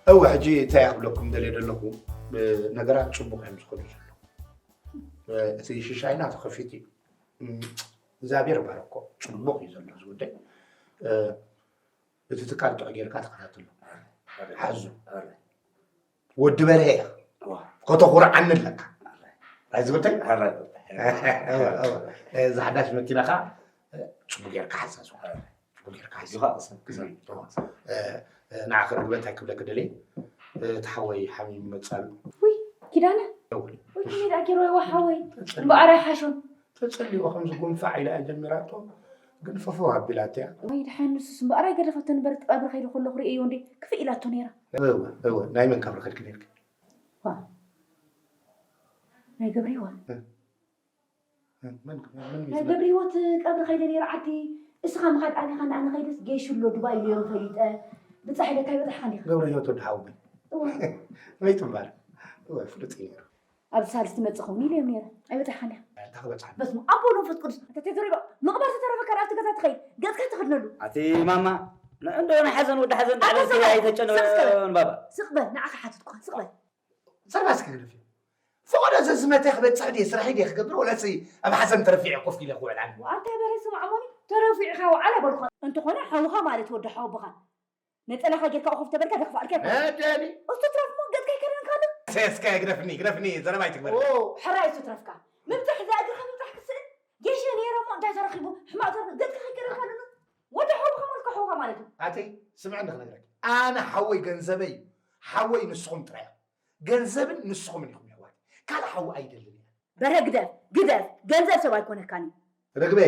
እወ፣ ሕጂ እንታይ ክብለኩም ደልየ ዘለኹ፣ እ፣ ነገራት ጽቡቕ እዮም ዝኸዱ ዘለዉ። እ፣ እቲ ሽሻይና ተኸፊቱ እዩ። እም፣ እግዚኣብሔር ባረኮ፣ ጽቡቕ እዩ ዘሎ እዚ ጉዳይ። እ፣ እቲ ትካል ጥዑይ ጌርካ ተኸታተሎ። ሓዙ። ወዲ በርሀ ኢኻ። ከተኹርዓኒ ኣለካ። ራይ ዝብልተይ? እወ፣ እወ። እ፣ እዛ ሓዳሽ መኪናኻ፣ እ፣ ጽቡቕ ጌርካ ሓዛ። ጽቡቕ ጌርካ ሓዛ። እ፣ እ፣ ንዓኺ ርግበ እንታይ ክብለኪ ደልየ? እ፣ እቲ ሓወይ ሓሚሙ ይመጽእ ኣሎ። ውይ፣ ኪዳነ። ደውል። ውይ፣ ከመይ ደኣ ገይርዎ ይዋ ሓወይ? ተጸሊ-፣ እምበኣር ኣይሓሾን። ተጸሊኦ ከምዚ ጉንፋዕ ኢላ እያ ጀሚራቶ፣ ግን ፈፈው ኣቢላቶ እያ። ወይ ድሓን ንሱስ እምበኣር ኣይገደፈቶን እምበር፣ እቲ ቀብሪ ከይደ ከለኹ ርእየዮ እንዴ፣ ክፍእ ኢላቶ ነይራ። እወ፣ እወ፣ ናይ መን ቀብሪ ከድኪ ነይርኪ? ዋ፣ ናይ ገብረ ህይወት። እ፣ እ፣ መን፣ መን፣ መን ናይ እዩ? ገብረ ህይወት ቀብሪ ከይደ ነይረ ዓዲ፣ እስኻ ምኻድ ኣቢኻ እንዳ ኣነ ከይደስ ጌሹ ኣሎ ዱባይ ኢለዮም ፈሊጠ፣ ብጻሕ ኢለካ ይበጻሕካ እንዲኻ። ገብረ ህይወት ወዲ ሓወቦይ። እወ። መይቱ እምበኣር። እወ፣ ፍሉጥ እዩ ነይሩ። ኣብዚ ሳልስቲ መጽእ ኸውን ኢለዮም ነይረ። ኣይበጻሕካን ዲኻ? እንታይ ክበጽሓኒ? በስመ ኣብ ወወልድ ወመንፈስ ቅዱስ። እንተ ተዘሪባ፣ ምቕባር ተተረፈካ ኣብቲ ገዛ ትኸይድ፣ ገጽካ ትኸድነሉ። ኣቲ ማማ፣ ንዕንዶ ናይ ሓዘን ወዲ ሓዘን ኣታ ዳዕበ ስቕ በል። ኣይተጨነወን ስቕ በል። ባባ። ስቕ በል፣ ንዓኻ ሓትትኩኻ፣ ስቕ በል። ዘረባ እስኪ ግደፊ። ፈቐዶ ዘዝመተ ክበጽሕ ድየ፣ ስራሕ ድየ ክገብር፣ ወላሲ ኣብ ሓዘን ተረፊዐ ኮፍ ኢለ ክውዕል ኣነ? ኣታ በረ ስማዕ እሞኒ፣ ተረፊዕካ ውዓል ኣይበልኩኻን። እንተኾነ ሓውኻ ማለት ወዲ ሓወቦኻ። ነጸላኻ ጌርካ ኮፍ ተበልካ ደኽፋልካ ይኮን። ነደሊ። እሱ ትረፍ እሞ ገጽካ ይከደንካ ኣሎ። እስከ ግደፍኒ፣ ግደፍኒ፣ ዘረባ ኣይትግበርኒ። ኦ፣ ሕራይ እሱ ትረፍካ። ምብጻሕ እዛ እግርኻ ምብጻሕ ክስእን። ጌሸ ነይረ እሞ እንታይ ተረኺቡ? ሕማቕ ተረኺቡ። ገጽካ ከይከደንካ ኣሎ። ወዲ ሓውኻ ማለት እኮ ሓውኻ ማለት እዩ። ኣተይ፣ ስምዕኒ ክነግረኪ። ኣነ ሓወይ ገንዘበይ፣ ሓወይ ንስኹም ጥራይ። ገንዘብን ንስኹምን ኢኹም የሕዋት። ካልእ ሓዊ ኣይደልን እየ። በረ ግደፍ፣ ግደፍ፣ ገንዘብ ሰብ ኣይኮነካን እዩ። ርግበ፣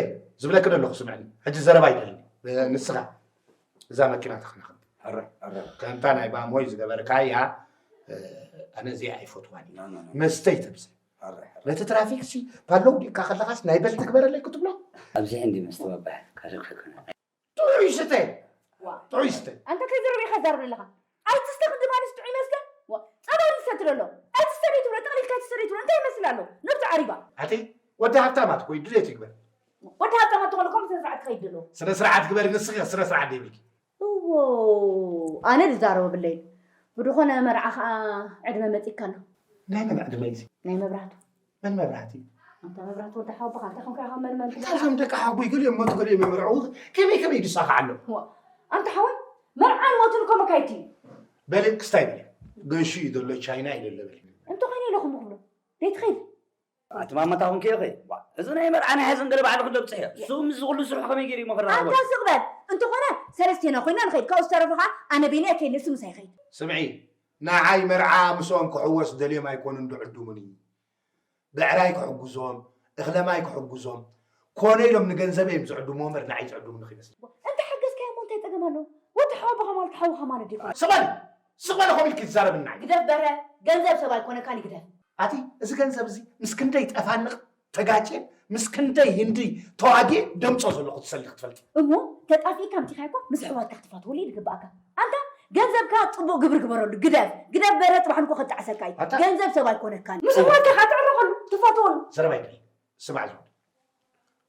ዝብለኪ ዘለኹ ስምዕኒ። ሕጂ ዘረባ ኣይደልን። እ፣ ንስኻ እዛ መኪና ተኸናኸን። ኣረ፣ ኣረ። ከምታ ናይ ባሞይ ዝገበርካያ፣ እ፣ ኣነ እዚኣ ኣይፈትዋን እየ። ኖ፣ ኖ፣ ኖ። መስተ ይተብሰ። ኣረ፣ ኣረ። ነቲ ትራፊክ ሲ ፓሎ ውዲእካ ከለኻስ ናይ በል ትግበረለይ ክትብሎ? ኣብዚ ሕንዲ መስተ ባባሕ፣ ካልእ ክልክል። ጥዑይ ስተ። ዋ። ጥዑይ ስተ። ኣንተ ከይዘረብ ኢኻ ትዛረብ ዘለኻ። ኣይትስተ ክንዲ ማለትስ ጥዑይ መስተ? ዋ፣ ጸባ ዝሰቲ ዘሎ። ኣይትስተ ደይ ትብሎ፣ ጠቕሊልካ ኣይትስተ ደይ ትብሎ። እንታይ ይመስል ኣሎ? ነብሱ ዓሪባ። ኣቲ ወዲ ሃብታማት ኮይ ድሌት ይግበር። ወዲ ሃብታማት ተኾነ ከም ስነ ስርዓት ክኸይድ ዘለዎ። ስነ ስርዓት ግበሪ ንስኺ ስነ ስርዓት ደይብልኪ። እዎ፣ ኣነ ዝዛረቦ ብለይ። ብድኾነ መርዓ ኸኣ ዕድመ መጺካ ኣሎ። ናይ መን ዕድመ እዩ እዚ? ናይ መብራህቱ። መን መብራህቲ? ኣንታ መብራህቱ ወዲ ሓወቦኻ፣ እንታይ ኮንካ ኢኻ መን መን ትብሎ? እዞም ደቂ ሓወቦይ ገሊኦም ሞቱ ገሊኦም ይምርዐዉ። ከመይ ከመይ ድሳኻ ኣሎ? ዋ፣ ኣንታ ሓወይ፣ መርዓን ሞትን እኮ መካይድቲ እዩ። በሊ ክስታይ በሊ። ገሹ እዩ ዘሎ ቻይና እዩ ዘሎ በሊ። እንተኾይነ ኢለኹም ክብሎ። ዘይትኸይድ? ኣቲ ማማ እንታይ ኮንኪ ኢኺ? ዋ፣ እዚ ናይ መርዓ ናይ ሓዘን ገለ ባዕሉ ክንደብጽሕ እዮ። እሱ ምስ ኩሉ ስርሑ ከመይ ገይሩ ይመኽር ኣንታ ሓወይ? ስቕ በል። እንተኾነ ሰለስቴና ኮይና ንኸይድ። ካብኡ ዝተረፈ ኸኣ ኣነ በይነይ ኣይከይድን፣ እሱ ምሳይ ይኸይድ። ስምዒ፣ ንዓይ መርዓ ምስኦም ክሕወስ ደልዮም ኣይኮኑን ዝዕድሙኒ። ብዕራይ ክሕግዞም፣ እኽለማይ ክሕግዞም፣ ኮነ ኢሎም ንገንዘበይ እዮም ዝዕድምዎ እምበር ንዓይ ዝዕድሙኒ ከይመስል። እንተ ሓገዝካዮ እሞ እንታይ ጸገም ኣለዎ? ወዲ ሓወቦኻ ማለት ሓውኻ ማለት ድዩ? ስቕ በሊ! ስቕ በሊ ከምኡ ኢልኪ ትዛረብኒ ንዓይ። ግደፍ በረ፣ ገንዘብ ሰብ ኣይኮነካን እዩ፣ ግደፍ። ኣቲ፣ እዚ ገንዘብ እዚ ምስ ክንደይ ጠፋንቕ ተጋጭየን፣ ምስ ክንደይ ህንዲ ተዋጊኤ ደምጾ ዘለኹ ትሰሊ ክትፈልጢ። እሞ ተጣፊእካ ኣምጺኻዮ እኮ ምስ ኣሕዋትካ ክትፋተወሉ እዩ ዝግብኣካ። ኣንታ ገንዘብካ ጽቡቕ ግብሪ ግበረሉ። ግደፍ፣ ግደፍ በረ ጽባሕ ንግሆ ከጣዕሰካ እዩ። ኣታ ገንዘብ ሰብ ኣይኮነካን። ምስ ኣሕዋትካ ከኣ ትዕረቐሉ፣ ትፋተወሉ። ዘረባ ኣይደልን። ስማዕ ዝብል።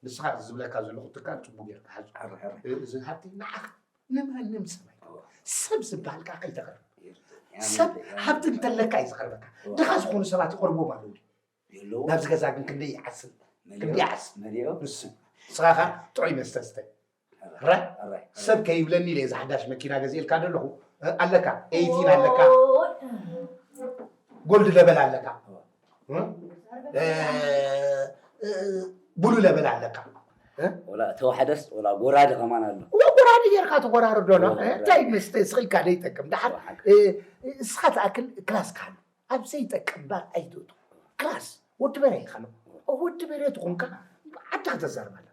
ንስኻ ዝብለካ ዘለኹ ትካል ጽቡቕ ጌርካ ሓዞ። ሕረ፣ ሕረ። እ-፣ እዚ ሃብቲ ንዓኻ ንማንም ሰብ ኣይኮነ። እወ። ሰብ ዝበሃል ከኣ ከይተቕርብ። ይርድእ። ሰብ ያንን ሃብቲ እንተለካ እዩ ዝቐርበካ። እወ። ድኻ ዝኾኑ ሰባት ይቐርብዎም ኣለዉ። የለዉ። ናብዚ ገዛ ግን ክንደይ ይዓስል፣ መሊኦ። ክንደይ ይዓስል። መሊኦ። ንሱ። ንስኻ ኸኣ ጥዑይ መስተ ስተ። ሕረ፣ ረ? ሕረ፣ ሕረ። ሰብ ከይብለኒ ኢለ እዛ ሓዳሽ መኪና ገዚኤልካ ዘለኹ። እ፣ ኣለካ፣ ኤይቲን ኣለካ። ኦይ። ጎልድ ለበል ኣለካ። እወ። እ? እ፣ እ፣ ብሉ ለበል ኣለካ። እ? ወላ ተዋሕደስ ወላ ጎራደ ከማን ኣሎ። እወ፣ ጎራደ ጌርካ ትጎራርዶ ዶ? እወ፣ ጎራደ። እንታይ መስተ ስቕ ኢልካ ደይጠቅም። ደሓር፣ እወ፣ ሓቂ። እ፣ እስኻ ትኣክል ክላስ ካሉ። ኣብ ዘይጠቅም ባር ኣይትእቱ። ክላስ፣ ወዲ በሬ ኢኻ ሎ። ወዲ በሬ ትኾንካ፣ ዓድኻ ተዛርብ ኣለካ።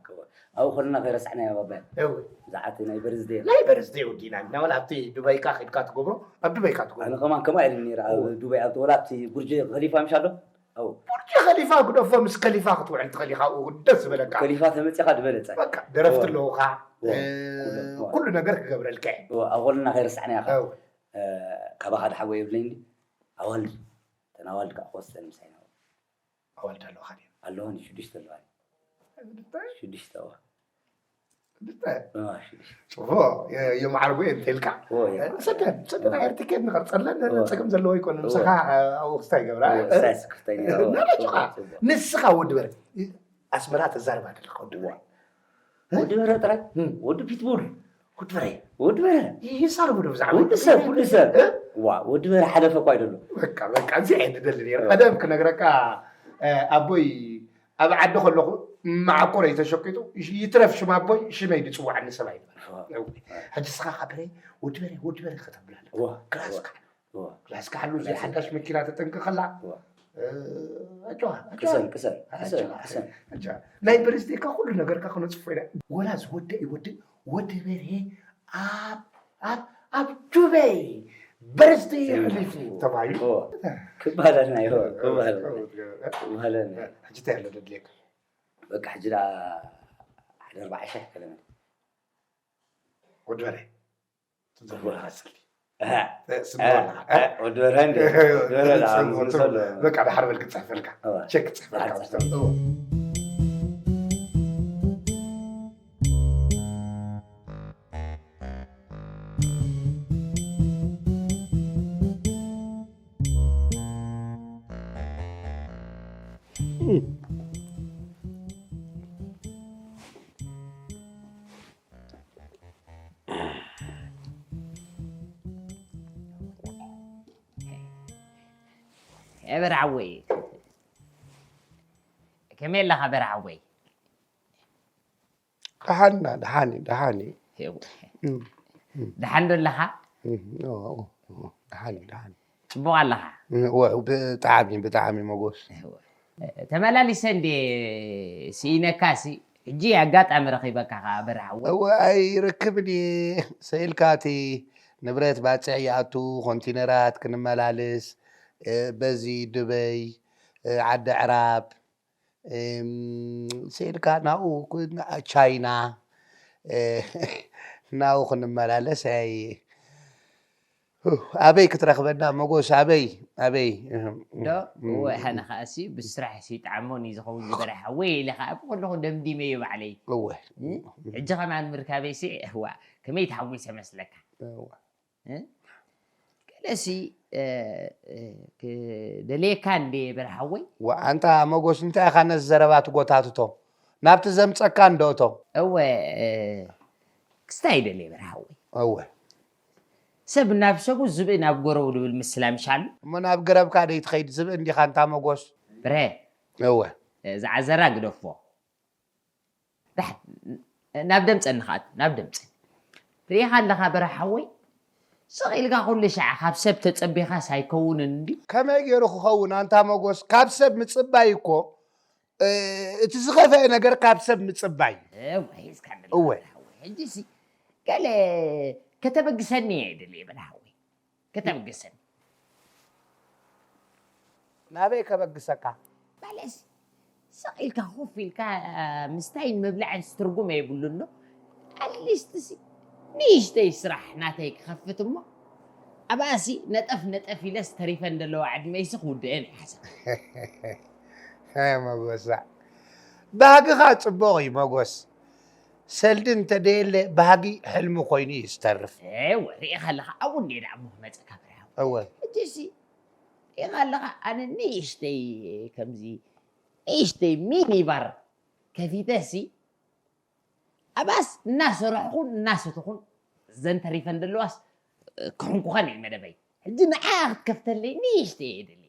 ኣብኡ ከለና ከይረሳዕናዮ ባባይ። እወ። ብዛዕባ ናይ በርዝዴ። ናይ በርዝዴ ወዲና፣ እና ወላ ኣብቲ ዱባይካ ከይድካ ትገብሮ፣ ኣብ ዱባይካ ትገብሮ። ኣነ ከማን ከምኡ ኣይደልን ነይረ፣ ኣብ እወ። ዱባይ፣ ኣብቲ ወላ ኣብቲ ቡርጅ ኸሊፋ ምሽ ኣሎ? ኣብኡ። ቡርጅ ኸሊፋ ግደፎ፣ ምስ ከሊፋ ክትውዕል ትኽእል ኢኻ፣ ኣብኡ ደስ ዝበለካ። ከሊፋ ተመጺኻ ዝበለጸ። በቃ፣ ደረፍቲ እወ። ኣለዉኻ፣ እወ። እ፣ ኩሉ፣ እወ። ኩሉ ነገር ክገብረልካ እየ። እወ፣ ኣብ ከለና ከይረሳዕናዮ ኢኻ። እወ። እ፣ ካባኻ ድሓወ የብለይን ድዩ? ኣዋልድ፣ እተን ኣዋልድ ከዓ ክወስደን ምሳይ ነይሩ። ኣዋልድ ኣለዋኻ ድየን? ኣለዋኒ፣ ሽዱሽተ ኣለዋኒ። ሽዱሽተ? ሽዱሽተ፣ እወ። ጽቡቕ። የማዕርጎ እየ እንተልካ ሰደን ሰደን ኣየር ትኬት ንቐርጸለን። ጸገም ዘለዎ ይኮን። ምሳኻ ኣብኡ ክስታይ ይገብራ። ንስኻ ወዲ በረ ኣስመራ ተዛርባ ኣለካ ወዲ በረ። ወዲ በረ ጥራይ፣ ወዲ ፒትቡል፣ ወዲ በረ፣ ወዲ በረ ይሳረቡ ዶ ብዛዕባ ወዲ ሰብ፣ ወዲ ሰብ። ዋ፣ ወዲ በረ ሓለፈ እኳ ኣይደሎ። በቃ በቃ እዚ እየ ዝደሊ ነይረ። ቀደም ክነግረካ ኣቦይ ኣብ ዓዲ ከለኹ መዓኮረይ ተሸቂጡ ይትረፍ ሽም ኣቦይ ሽመይ ዝፅዋዓኒ ሰብ ኣይነበረ። ሕጂ ስኻ ካብረ ወዲ በረ ወዲ በረ ከተብላለ ክላስካ ክላስካ ሓሉ እዚኣ ሓዳሽ መኪና ተጠንቅኸላ። ኣጭዋ ኣጭዋ ቅሰን ቅሰን ቅሰን ቅሰን ኣጭዋ ናይ በርዝዴካ ኩሉ ነገርካ ክነፅፎ ኢና። ወላ ዝወደ ይወድእ ወዲ በርሄ ኣብ ኣብ ኣብ ዱበይ በርዝዴ የሕሊፉ ተባሂሉ። ክባለልና ይሆን ክባለልና ክባለልና። ሕጂ እንታይ ኣሎ ደድልየካ? በቃ ሕጂ ዳ ሓደ ኣርባዓ ሺሕ ከለመ ወዲ በርሄ ወዲ በርሀ እንዴ? ወዲ በርሀ ለአምስም ሰው ለ- በቃ ድሓር በል ክፅሕፈልካ እዋ። ቸክ ክፅሕፈልካ ድሓር እዋ። በርዓወይ ከመይ ኣለኻ በርዓወይ? ደሓን ኢና ደሓን እዩ ደሓን እዩ። ደሓን ዶ ኣለኻ? ደሓን እዩ ደሓን እዩ። ፅቡቕ ኣለኻ? ብጣዕሚ ብጣዕሚ መጎስ። ተመላሊሰ እንዴ ስኢነካ ሲ ሕጂ ኣጋጣሚ ረኺበካ ከዓ በርዓወይ። እወ ኣይርክብን እየ ሰኢልካ እቲ ንብረት ባፅዕ ይኣቱ ኮንቲነራት ክንመላልስ በዚ ዱበይ ዓዲ ዕራብ ስኢልካ ናብኡ ቻይና ናብኡ ክንመላለስ ኣይ ኣበይ ክትረኽበና መጎስ ኣበይ ኣበይ ዶ እወ ሃነ ከኣሲ ብስራሕ ሲ ጣዕሞን እዩ ዝኸውን ዝበረ ሓወይ ኢለ ከዓ ብኩልኹ ደምዲመዮ ባዕለይ እወ ሕጂ ከማን ምርካበይ ሲ እዋ ከመይ ተሓዊሰ መስለካ ገለሲ ክደልየካ እንደ በርሓወይ ኣንታ መጎስ እንታይ ኢኻ ነዚ ዘረባ ትጎታትቶ ናብቲ ዘምፀካ እንደእቶ እወ ክስታይ ይደልየ በርሓወይ እወ ሰብ ናብ ሰቡ ዝብኢ ናብ ጎረቡ ድብል ምስላ ምሻሉ እሞ ናብ ገረብካ ደይትኸይድ ዝብኢ እንዲኻ እንታ መጎስ ብረ እወ ዝዓዘራ ግደፎ ናብ ደምፀ ንኽኣቱ ናብ ደምፀ ርኢኻ ኣለኻ በረሓወይ ስቕ ኢልካ ኩሉ ሻዕ ካብ ሰብ ተፀቢኻስ ኣይከውንን እንዲ ከመይ ገይሩ ክኸውን ኣንታ መጎስ ካብ ሰብ ምፅባይ እኮ እቲ ዝኸፈአ ነገር ካብ ሰብ ምፅባይ እወ ሕጂ ሲ ገለ ከተበግሰኒ እየ ደልየ በረሓወይ ከተበግሰኒ ናበይ ከበግሰካ? በለስ ስቕ ኢልካ ኮፍ ኢልካ ምስታይን ምብላዕን ትርጉም የብሉን ዶ? ኣትሊስት ሲ ንእሽተይ ስራሕ ናተይ ክኸፍት እሞ ኣብኣሲ ነጠፍ ነጠፍ ኢለስ ተሪፈን ዘለዋ ዕድመይሲ ክውድአን ይሓሰብ። መጎሳ ባህግኻ ጽቡቕ እዩ መጎስ። ሰልዲ እንተደየለ ባህጊ ሕልሚ ኮይኑ እዩ ዝተርፍ። ኤወ ርኢኻ ኣለኻ ኣብኡ እንድየ ደኣ እሞ ክመፀካ ብርሃው። እወ። ሕጂሲ ርኢኻ ኣለኻ ኣነ ንእሽተይ ከምዚ ንእሽተይ ሚኒባር ከፊተሲ ኣባስ እናሰረሕኹን እናሰተኹን ዘን ተሪፈን ዘለዋስ ክሕንኩኸን እየ መደበይ። ሕጂ ንዓ ክትከፍተለይ ንእሽተይ እየ ደሊ።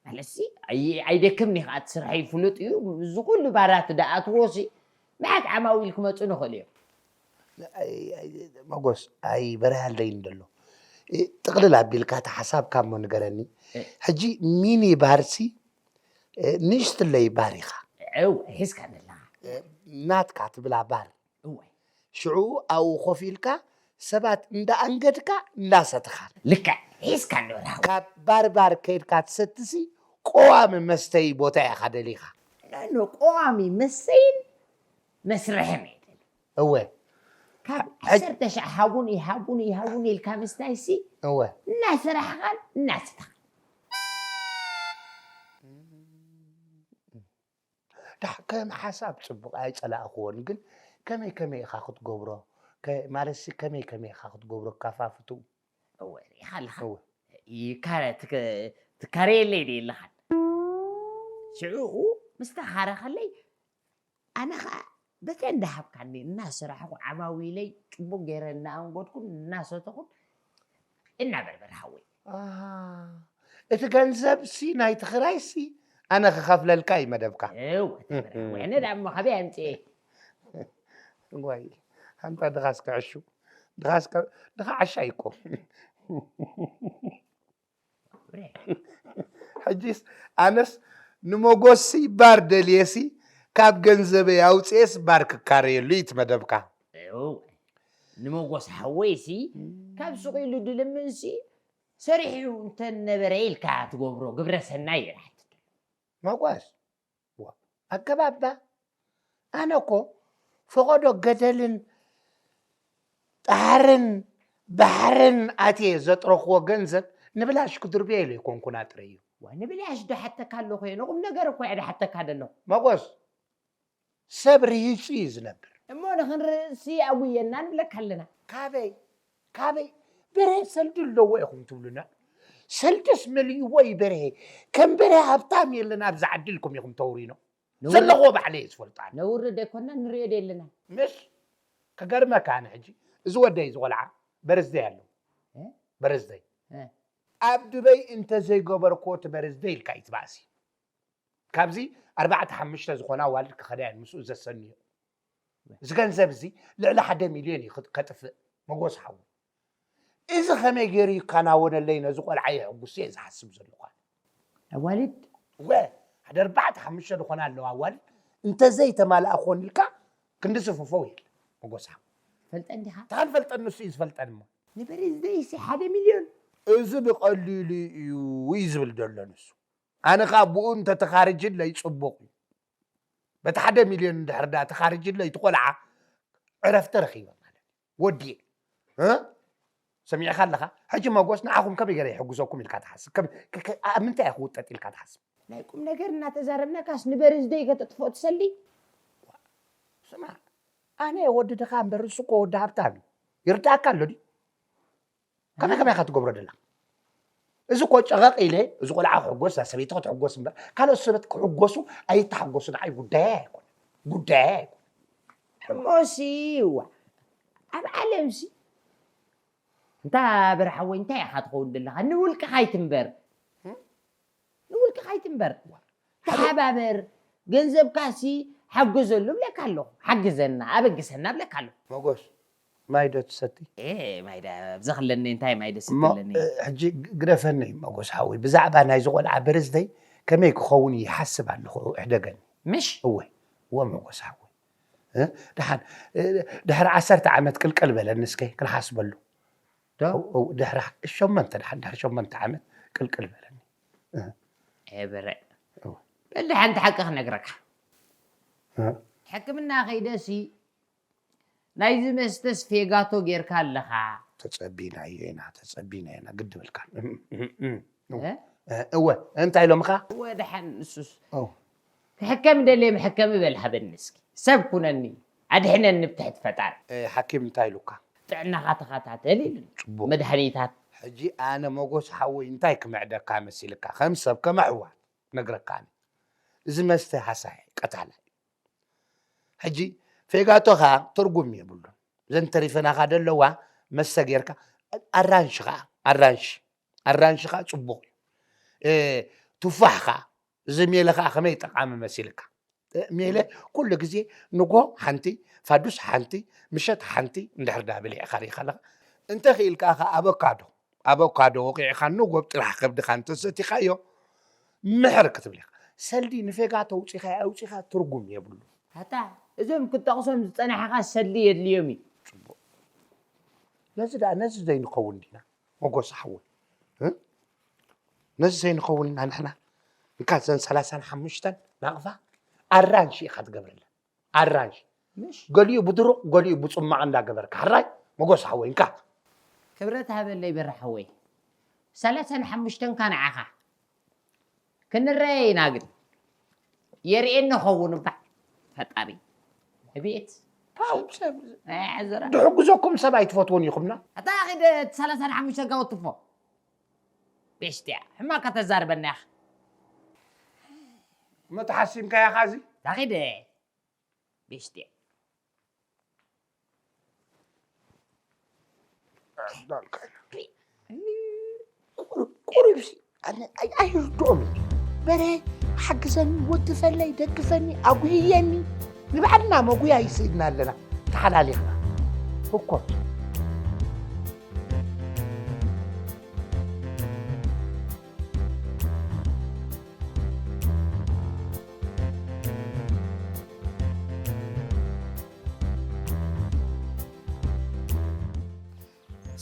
ማለትሲ ኣይ- ኣይደክምን ኢኻ እቲ ስርሐይ ፍሉጥ እዩ። እዚ ኩሉ ባራት ደኣትዎ ሲ መዓት ዓማዊል ክመፁ ንኽእሉ እዮም። መጎስ ኣይበርሃለይን ደሎ ጥቕልል ኣቢልካ እቲ ሓሳብካ እሞ ንገረኒ ሕጂ ሚኒ ባርሲ ንእሽትለይ ባር ኢኻ እው ሒዝካ ዘለኻ ናትካ ትብላ ባር እወ ሽዑ ኣብኡ ኮፍ ኢልካ ሰባት እንዳኣንገድካ እንዳሰተኻ ልክዕ ሒዝካ ንበላ ካብ ባርባር ከይድካ ትሰትሲ ቀዋሚ መስተይ ቦታ ኢኻ ደሊኻ ኖ ቀዋሚ መስተይን መስርሕን እየ ደሊ እወ ካብ ዓሰርተ ሻዕ ሃቡኒ ሃቡኒ ሃቡኒ ኢልካ ምስታይ ሲ እወ እናሰራሕኻን እናሰተኻን ከም ሓሳብ ጽቡቕ ኣይጸላእኽዎን፣ ግን ከመይ ከመይ ኢኻ ክትገብሮ? ማለትሲ ከመይ ከመይ ኢኻ ክትገብሮ? ካፋፍቱ እወ ሪኢኻ ኣለኻ ይካረ ትካረየለይ ደ ኣለኻን ሽዑኡ ምስ ተኻረኸለይ ኣነ ኸዓ በተ እንዳሃብካኒ እናሰራሕኩ ዓማዊለይ ጽቡቅ ገይረ እናኣንጎድኩን እናሰተኹን እናበርበር ሃወይ እቲ ገንዘብ ሲ ናይ ትኽራይ ሲ ኣነ ክኸፍለልካ እዩ መደብካ እወ ተበርሃወይ ኣነ ዳሞ ካበይ ኣምፅኤ ዋይ ኣንታ ድኻስ ክዕሹ ድኻስ ድኻ ዓሻ ይኮ ሕጂስ ኣነስ ንመጎስሲ ባር ደልየሲ ካብ ገንዘበይ ኣውፅኤስ ባር ክካረየሉ እዩ እቲ መደብካ ንመጎስ ሓወይሲ ካብ ሱቕ ኢሉ ድልምንሲ ሰሪሑ እንተነበረ ኢልካ ትገብሮ ግብረ ሰናይ ይርሓት መጎስ ኣገባብባ ኣነ እኮ ፈቐዶ ገደልን ጣርን ባሕርን ኣትየ ዘጥረኽዎ ገንዘብ ንብላሽ ክድርብዮ ኢለ ኣይኮንኩን ኣጥረዩ። ዋ ንብላሽ ዶ ሓተካ ኣለኹ እየ ንቑም ነገር እኮ እየ ድሓተካ ደለኹ። መጎስ ሰብ ርሂጹ እዩ ዝነብር። እሞ ንኽንርእሲ ኣጉየና ንብለካ ኣለና። ካበይ ካበይ በርሀ ሰልዲ ኣለዎ ኢኹም ትብሉና። ሰልድስ መሊእዎ እዩ በርሀ። ከም በርሀ ሃብታም የለን ኣብዚ ዓዲ ኢልኩም ኢኹም ተውሪኖ። ዘለዎ ባዕለይ እየ ዝፈልጣ ነውርድ ኣይኮና ንሪኦ ዶ የለና ምሽ ክገርመካ ኣነ ሕጂ እዚ ወደይ እዚ ቆልዓ በርዝደይ ኣለዎ በርዝደይ ኣብ ዱበይ እንተዘይገበርክዎ እቲ በርዝደይ ኢልካ እዩ ትባእሲ ካብዚ ኣርባዕተ ሓሙሽተ ዝኾና ኣዋልድ ክኸዳ እየን ምስኡ ዘሰንዮ እዚ ገንዘብ እዚ ልዕሊ ሓደ ሚልዮን እዩ ከጥፍእ መጎስ ሓዉ እዚ ኸመይ ገይሩ ይከናወነለይ ነዚ ቆልዓ የሕጉስ እየ ዝሓስብ ዘለኹ ኣነ። ኣዋልድ እወ ሓደ ኣርባዕተ ሓሙሽተ ዝኾና ኣለዋ ኣዋልድ እንተዘይተማልኣ ክኾን ኢልካ ክንዲ ስፍፎው የለ መጎሳ። ፈልጠን ዲኻ? እንታይ ክንፈልጠን ንሱ እዩ ዝፈልጠን እሞ። ንበርዝደይሲ ሓደ ሚልዮን። እዚ ብቐሊሉ እዩ እዩ ዝብል ዘሎ ንሱ። ኣነ ኸዓ ብኡ እንተተኻርጅለይ ፅቡቕ እዩ። በቲ ሓደ ሚልዮን እንድሕር ዳ ተኻርጅለይ እቲ ቆልዓ ዕረፍቲ ረኺበ ማለት እዩ። ወዲኤ እ ሰሚዕኻ ኣለኻ? ሕጂ መጎስ ንዓኹም ከመይ ገይረ ይሕግዘኩም ኢልካ ትሓስብ? ከም ከ- ከ- ኣብ ምንታይ እየ ክውጠጥ ኢልካ ትሓስብ? ናይ ቁም ነገር እናተዛረብናካስ ንበርዝደይ ከተጥፍኦ ትሰሊ? ስማ ኣነ ወዲ ድኻ እምበር እሱ እኮ ወዲ ሃብታም እዩ። ይርዳእካ ኣሎ ድዩ? ከመይ ከመይ ኢኻ ትገብሮ ደላ? እዚ እኮ ጨቐቕ ኢለ እዚ ቆልዓ ክሕጎስ እዛ ሰበይቲ ክትሕጎስ እምበር ካልኦት ሰባት ክሕጎሱ ኣይተሓጎሱ ንዓይ ጉዳየይ ኣይኮነ ጉዳየይ ኣይኮነ። እሞሲ እዋ ኣብ ዓለምሲ እንታ በርሓወይ እንታይ ኢኻ ትኸውን ዘለኻ ንውልቅኻ ኣይትንበር ንውልቅኻ ኣይትንበር ተሓባበር ገንዘብካሲ ሓግዘሉ ብለካ ኣለኹ ሓግዘና ኣበግሰና ብለካ ኣለኹ መጎስ ማይ ዶ ትሰቲ? ማይ ኣብዚ ክለኒ እንታይ ማይ ደስ እሞ ትብለኒ? ሕጂ ግደፈኒ መጎስ ሓወይ ብዛዕባ ናይዚ ቆልዓ በርዝደይ ከመይ ክኸውን ይሓስብ ኣለኹ እሕደገኒ። ምሽ? እወ እወ መጎስ ሓወይ እ? ደሓን እ፣ ድሕሪ ዓሰርተ ዓመት ቅልቅል በለኒ እስከ ክንሓስበሉ። ዶ? እው፣ እው፣ ድሕሪ ሸመንተ ደሓን ድሕሪ ሸመንተ ዓመት ቅልቅል በለኒ። ኤበረ በል ደሓን ሓቂ ክነግረካ እ? ሕክምና ከይደሲ ናይዚ መስተስ ፌጋቶ ጌርካ ኣለኻ። ተጸቢናዮ ኢና ተጸቢና ኢና ግዲ ብልካ እወ እንታይ ኢሎምኻ? እወ ደሓን ንሱስ ክሕከም ደልየ መሐከሚ በል ሃበኒ እስኪ ሰብ ኩነኒ ኣድሕነኒ ብትሕቲ ፈጣሪ። ሓኪም እንታይ ኢሉካ? ጥዕናኻ ተኸታተል ኢሉኒ። መድሃኒታት ሕጂ ኣነ ሞጎስ ሓወይ እንታይ ክምዕደካ መሲልካ ከም ሰብ ከም ኣሕዋት ነግረካ ኣነ እዚ መስተ ሃሳይ ቀታላይ ሕጂ ፌጋቶ ኸዓ ትርጉም የብሉን። እዘን ተሪፈናኻ ደለዋ መስተ ጌርካ ኣራንሺ ኸዓ ኣራንሺ ኣራንሺ ኸዓ ጽቡቕ እዩ። እ፣ ቱፋሕ ኸዓ እዚ ሜለ ኸዓ ከመይ ጠቓሚ መሲልካ? እ፣ ሜለ ኩሉ ግዜ ንጎ ሓንቲ ፋዱስ ሓንቲ ምሸት ሓንቲ እንድሕር ዳ ብሊዕኻ ሪኢኻ ኣለኻ። እንተ ኽኢልካ ኸዓ ኣቮካዶ ኣቮካዶ ወቒዕኻ ንጎ ኣብ ጥራሕ ከብድኻ እንተሰቲኻዮ ምሕር ክትብል ኢኻ። ሰልዲ ንፌጋ ተውጺኻ ኣውጺኻ ትርጉም የብሉ። ኣታ እዞም ክጠቕሶም ዝጸናሕኻ ሰልዲ የድልዮም እዩ። ጽቡቕ። ነዚ ደኣ ነዚ ዘይንኸውን ዲና መጎስ ሓወይ? እ? ነዚ ዘይንኸውን ኢና ንሕና? እንካ ዘን ሰላሳን ሓሙሽተን ናቕፋ ኣራንሺ ኢኻ ትገብረለን። ኣራንሽ ገሊኡ ብድሩቕ ገሊኡ ብፅማቕ እንዳገበርካ ሕራይ መጎስ ሓወይ እንካ። ክብረት ሃበለይ በራ ሓወይ ሰላሳን ሓሙሽተን ካ ንዓኻ ክንረየ ኢና ግን የርእየኒ ኸውን እባ ፈጣሪ። እቤት። ፓው፣ ሰብ፣ እ፣ ዘራ። ድሕግዘኩም ሰብ ኣይትፈትዎን ኢኹምና። ኣታ ኺድ እቲ ሰላሳ ሓሙሽተ ጋውትፎ። ቤሽትያ፣ ሕማቕ ከተዛርበና ኢኻ። መተሓሲምካያ ኻዚ? ታኺደ። ቤሽትያ። ቁሩብ፣ ቁሩብ ሲ፣ ኣነ ኣይ-፣ ኣይርድኦም እዩ። በረ፣ ሓግዘኒ፣ ወትፈለይ፣ ደግፈኒ፣ ኣጉይየኒ። ንባዕልና መጉያ ይስእልና ኣለና፣ ተሓላሊኽና። ህኮት።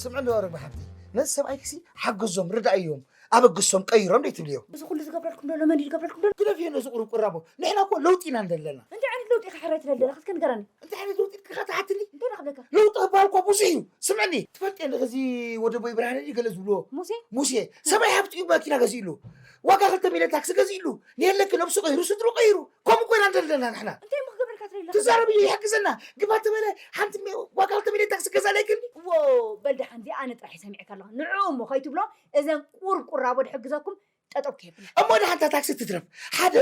ስምዒ እንዶ ርግቢ ሓብቲ፣ ነዚ ሰብኣይክሲ ሓግዞም፣ ርዳእዮም፣ ኣበግሶም፣ ቀይሮም ደይ ትብልዮ? እዚ ኩሉ ዝገብረልኩም ዘሎ መን እዩ ዝገብረልኩም ዘሎ? ግደፍዮ ነዚ ቁሩብ ቁራቦ። ንሕና እኮ ለውጢ ኢና እንደለና። እንታይ ዓይነት ለውጢ ኢኻ ሕራይ ትደሊ ዘለኻ? እስከ ንገረኒ። እንታይ ዓይነት ለውጢ ኢልካ ትሓትኒ? እንታይ ኢለ ክብለካ? ለውጢ ክበሃል እኮ ብዙሕ እዩ። ስምዕኒ፣ ትፈልጥዮ ኣለኺ እዚ ወደቦይ ብርሃነ ድዩ ገለ ዝብልዎ? ሙሴ? ሙሴ። ሰብኣይ ሃብቲ እዩ መኪና ገዚእሉ። ዋጋ ክልተ ሚልዮን ታክሲ ገዚእሉ። ንየለኪ ነብሱ ቀይሩ፣ ስድሩ ቀይሩ። ከምኡ ኮይና እንደለና ንሕና። እንታይ እሞ ክገብረልካ ትደሊ ዘለኻ? ትዛረብ እዩ ይሕግዘና። ግባ ተበለ ሓንቲ ሜ-፣ ዋጋ ክልተ ሚልዮን ታክሲ ገዛእላ ይክልኒ። ዎ፣ በል ደሓን እዚኣ ኣነ ጥራሕ እየ ሰሚዐካ ኣለኹ። ንዕኡ እሞ ከይትብሎ እዘን ቁርቁራቦ ድሕግዘኩም ጠጠው ከየብላ። እሞ ደሓን እታ ታክሲ ትትረፍ። ሓደ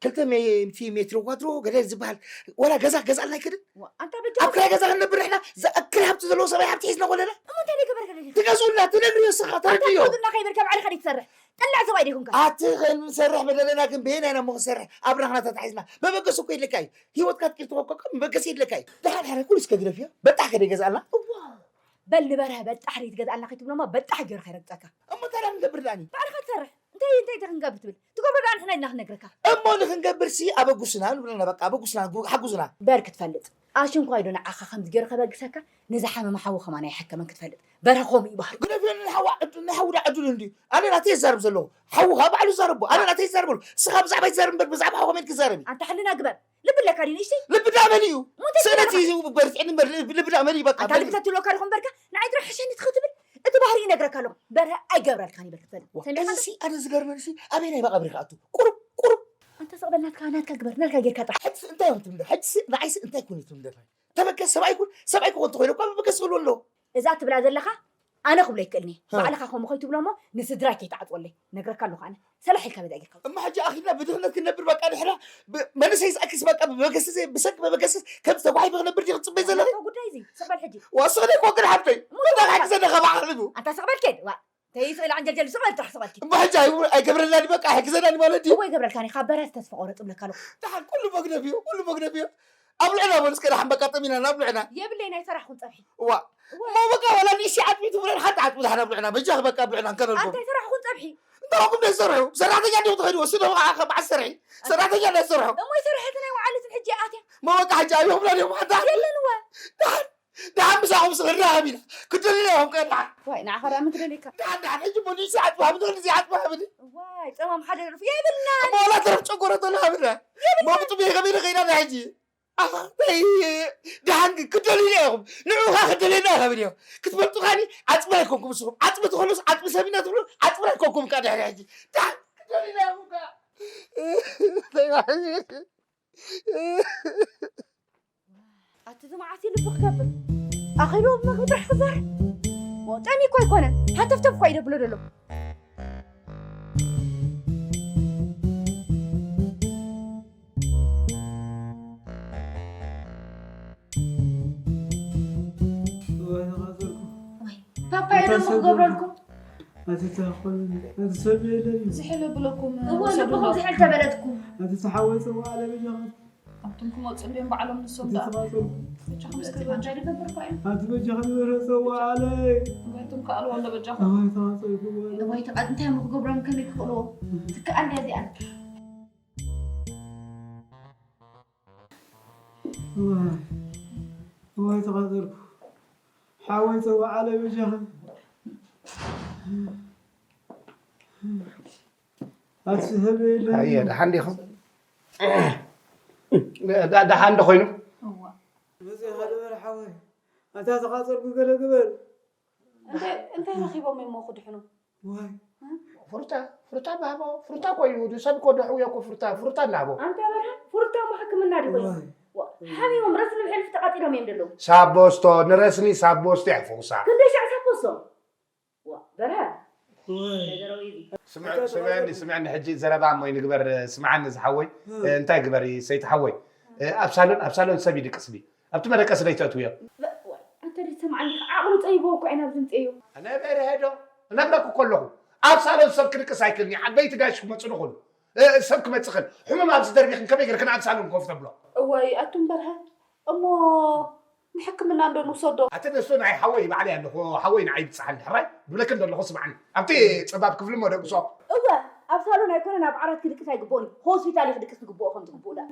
ክልተ ሚእቲ ሜትሮ ኳድሮ ገለ ዝበሃል ዋላ ገዛ ገዛእልና ኣይክድን? ዋ፣ ኣንታ በጃ ኣብ ክራይ ገዛ ክንነብር ንሕና ዝኣክል ሃብቲ ዘለዎ ሰብኣይ ሃብቲ ሒዝና ኮለና? እሞ እንታይ ደይ ገበርካ ደሊኻ? ትገዝኡልና፣ ትነግርዮ ንስኻ፣ ኣንታ ተረድዮ። ትገዝኡልና ከይበልካ ባዕልኻ ደይ ትሰርሕ? ጠላዕ ሰብኣይ ደይ ኮንካ? ኣቲ ክንሰርሕ መደለና ግን በየናይ ኢና እሞ ክንሰርሕ? ኣብ ራኽና ተታሒዝና። መበገሲ እኮ የድልየካ እዩ። ህይወትካ ትቂር ተኾኮካ መበገሲ የድልየካ እዩ። ደሓን ሕራይ ኩሉ እስከ ግደፍዮ። በጣሕ ከደይ ገዛእልና? እዋ፣ በል ንበርሀ በጣሕ ደይ ትገዝኣልና ከይትብሎ እሞ በጣሕ ገይሩ ከይረግጸካ። እሞ እንታይ ደኣ ክንገብር ደኣኒ? ባዕልኻ ትሰርሕ። እንታይ፣ እንታይ፣ እንታይ ክንገብር ትብል? ትገብሮ ደኣ ንሕና ኢልና ክንነግረካ። እሞ ንክንገብርሲ ኣበጉስና ንብለና፣ በቃ ኣበጉስና፣ ጉ-፣ ሓጉዝና። በር ክትፈልጥ። ኣሽንኳይ ዶ ንዓኻ ከምዚ ገይሩ ከበግሰካ? ንዝሓመመ ሓዉ ከማን ኣይሓከመን ክትፈልጥ። በርሀ ከምኡ እዩ ባህሪ። ግደፍዮ፣ ንሓዋ ዕድ-፣ ንሓዉ ደኣ ዕድሉ እንድዩ። ኣነ ናተይ ይዛረብ ዘለኹ። ሓዉ ኸኣ ባዕሉ ይዛረቦ። ኣነ ናተይ ይዛረበሉ። ንስኻ ብዛዕባ ይዛረብ እምበር ብዛዕባ ሓዉ ከመይ ክትዛረብ እዩ? ኣንታ ሕልና ግበር። ልቢ ኣለካ ድዩ ንእሽተይ? ልቢ ደኣ መን እዩ? እሞ እንታይ ሰነቲ ትብላ? እዩ በርቲዕኒ እምበር ልቢ፣ ልቢ ደኣ መን እዩ? በቃ ኣንታ መን ልቢ እዩ? ተትብለካ ዲኹም በርካ ንዓይ ጥራሕ ሕሸኒ ትኽእ ትብል? እቲ ባህሪ ይነግረካ ኣለኹ። በርሀ ኣይገብረልካን ይበል ክትፈልጥ። ዋ፣ ሰሚዕካ እዚ ኣሎ? ሲ፣ ኣነ ዝገርመኒ ሲ፣ ኣበየናይ መቐብሪ ክኣቱ? ቁሩብ፣ ቁሩብ። ኣንታ ስቕ በል ናትካ፣ ናትካ ግበር፣ ናትካ ጌርካ ጥራሕ። ሕጂ ሲ እንታይ እዮም ትብሉ? ሕጂ ሲ ንዓይ ሲ እንታይ ኩን እዩ ትብሉ? ተበገስ ሰብኣይ ኩን፣ ሰብኣይ ክኾን ተኾይኑ እኳ መበገስ ክብሉ ኣለዎ። እዛ ትብላ ዘለኻ ኣነ ክብሎ ይክእልኒ። ሃ። ባዕልኻ ከምኡ ከይትብሎ እሞ ንስድራይ ከይትዓጽወለይ። ነግረካ ኣለኹ ኣነ። ሰላሕ ኢልካ በዛ ጌርካ ውጽእ። እሞ ሕጂ ኣኺልና ብድኽነት ክንነብር በቃ ድሕራ ብ-፣ መንእሰይ ዝኣክስ በቃ ብመገሰስ፣ ብሰንኪ መበገሰስ ከም ዝተጓሒፈ ክነብር ድዩ ክትጽበይ ዘለኺ? ናትካ ጉዳይ እዚ። ስቕ በል ሕጂ። ዋ፣ ስቕ ኢለ እኮ ግን ሓብተይ። እሞ በቃ ስቕ በል። ሕጂ ዘለኻ ባዕሉ። ኣንታ ስቕ በል ኬድ። ዋ። ተይስእል ዓንጀልጀል ስቕ በል ጥራሕ ስቕ በልኪ። እሞ ሕጂ ኣይ-፣ ኣይገብረልናን እዩ በቃ፣ ኣይሕግዘናን እዩ ማለት ድዩ? እሞ ይገብረልካን እዩ። ካብ በረስ ተስፋ ቆረጽ እብለካ ኣለኹ። ደሓን ኩሉ መግደፍ እዩ፣ ኩሉ መግደፍ እዩ። ኣብልዕና በሉ እስከ ደሓን በቃ ጠሚናና ኣብልዕና። የብለይን ኣይሰራሕኩን ጸብሒ። ዋ። ዋ። እሞ በቃ ዋላ ንእሽተይ ዓጽሚ ትብለን ሓንቲ ዓጽሚ ደሓን ኣብልዕና። በጃኺ በቃ ኣብልዕና እንከነልኩም። ኣንታ ኣይሰራሕኩን ጸብሒ። እንታይ ኹም ደይ ሰርሑ? ሰራሕተኛ እንዲኹም ትኸድዎ፣ ስደቡ ከዓ ከም ዓሰርሒ። ሰራሕተኛ እንዳሰርሑ። እሞ ይሰርሐት ናይ ወዓለትን ሕጂ ኣትያ። እሞ በቃ ሕጂ ኣብኹም ናዲኹም ሓንቲ ዓጽሚ። የለን እወ። ደሓን፣ ደሓን ምሳኹም ስኽርና ሃቢና። ክደልዩና እዮም ከ ደሓን። ዋይ፣ ንዓኻ ደኣ ምን ትደልየካ? ደሓን፣ ደሓን፣ ሕጂ እሞ ንእሽተይ ዓጽሚ ሃብኒ፣ ንእሽተይ ዓጽሚ ሃብኒ። ዋይ፣ ጸማም ሓደ ደርፉ የብልናን። እሞ ዋላ ተረፍ ጨጎረ ተሎ ሃብና። የብልናን። እሞ ብጥሜ ከመይ ንኸይዳ ዳ ሕጂ? ኣኻ፣ ተይ፣ ደሓን ግን ክደልዩና ኢኹም። ንዑኻ ክደልየና ኢኻ ብልዮ። ክትፈልጡ ካኒ ዓጽሚ ኣይኮንኩም ንስኹም። ዓጽሚ ትኾኑስ ዓጽሚ ሰብ ኢና ትብሉ፣ ዓጽሚ ኣይኮንኩም ከ ድሕሪ ሕጂ። ደሓን ክደልዩና ኢኹም ከ። ተይ፣ ኣቲ እዚ መዓስ እዩ ልቢ ክገብር? ኣኺሉ ኣብ መግቢ ጥራሕ ክዛር? ሞ ጠሚ እኮ ኣይኮነን። ሃተፍተፍ እኮ እዩ ደብሎ ደሎ። እዋይ፣ ተቓጸልኩ። ወይ፣ ፓፓዮ ደሞ ክገብረልኩም? ኣቲ ተኾነ፣ ኣቲ ሰብ የለን። ዝሕል ብለኩም፣ እወ፣ ውሰዱ ልብኹም ናብቲ ዝሕል ተበለትኩም። ኣቲ ተሓወይ ጽዋዕ ኣለበጃኹም። ኣቱም ክመጹ እንድዮም ባዕሎም ንሶም ደኣ። ተባጽሑ። በጃኹም እስከ በጃ ይገብር እኮ እዮም። ኣቲ በጃኻ ንበረ ጸዋዕ ኣለይ። እዋይ፣ ኣቱም ከኣልዎ ኣሎ በጃኹም። እዋይ፣ ተባጽሑ፣ እዋይ። እዋይ፣ ተቓ-፣ እንታይ እሞ ክገብሮም ከመይ ክኽእልዎ? ትከኣል ድያ እዚኣ? እዋይ፣ እዋይ፣ ተቓጸልኩ። ሓወይ ጸዋዕ ኣለይ በጃኻ። ኣቲ ሰብ የለን። ኣየ፣ ደሓን ዲኹም? ዳ-፣ ደሓን ዶ ኮይኑ? እዋ። መጺኻ ዶ በል ሓወይ? ኣታ ተቓጸልኩ ገለ ግበር። እንታይ፣ እንታይ ረኺቦም እዮም ክድሕኑ? ዋይ። እ? ፍሩታ ፍሩታ ባቦ ፍሩታ እኮ እዩ። ሰብ እኮ ደሕውዮ እኮ ፍሩታ ፍሩታ እናቦ። ኣንታ በርሀ፣ ፍሩታ እሞ ሕክምና ድዩ ኮይኑ? ዋ፣ ሓሚሞም ረስኒ ብሕልፊ ተቓጺሎም እዮም ዘለዉ። ሳቦስቶ ንረስኒ ሳቦስቶ እያ ፈውሳ። ክንደይ ሻዕ ሳቦስቶ? ዋ በርሀ ወይ ነገረዊ እዚ ስምዕ- ስምዕኒ ስምዕኒ ሕጂ ዘረባ እሞ ይንግበር። ስምዓኒ ዝሓወይ። እንታይ ግበሪ ሰይቲ ሓወይ? ኣብ ሳሎን ኣብ ሳሎን ሰብ ይድቅስ ድዩ? ኣብቲ መደቀሲ ደይተእትውዮ። ኣንተ ድትሰምዓኒ ዓቕሉ ፀይቦ እኮ ኢና ኣብዚ ምፅእዮ ነበረ ሄዶ እነግረኩ ከለኹ ኣብ ሳሎን ሰብ ክድቅስ ኣይክእልን እዩ። ዓበይቲ ጋሽ ክመፁ ንኽእሉ ሰብ ክመፅእ ክእል። ሕሙም ኣብዚ ደርቢኽን ከመይ ገርክን ኣብ ሳሎን ኮፍ ተብሎ? እዋይ ኣቱም በርሀ እሞ ንሕክምና እንዶ ንውሰዶ። ኣቲ ንሱ ናይ ሓወይ ባዕለይ ኣለኹ። ሓወይ ንዓይ ብፅሓኒ ሕራይ ብለክን ዘለኹ ስምዓኒ። ኣብቲ ፀባብ ክፍሊ እሞ ደቅሶ። እወ ኣብ ሳሎን ኣይኮነን ኣብ ዓራት ክድቅስ ኣይግብኦን እዩ። ሆስፒታል እዩ ክድቅስ ዝግብኦ ከም ዝግብኡ ዳ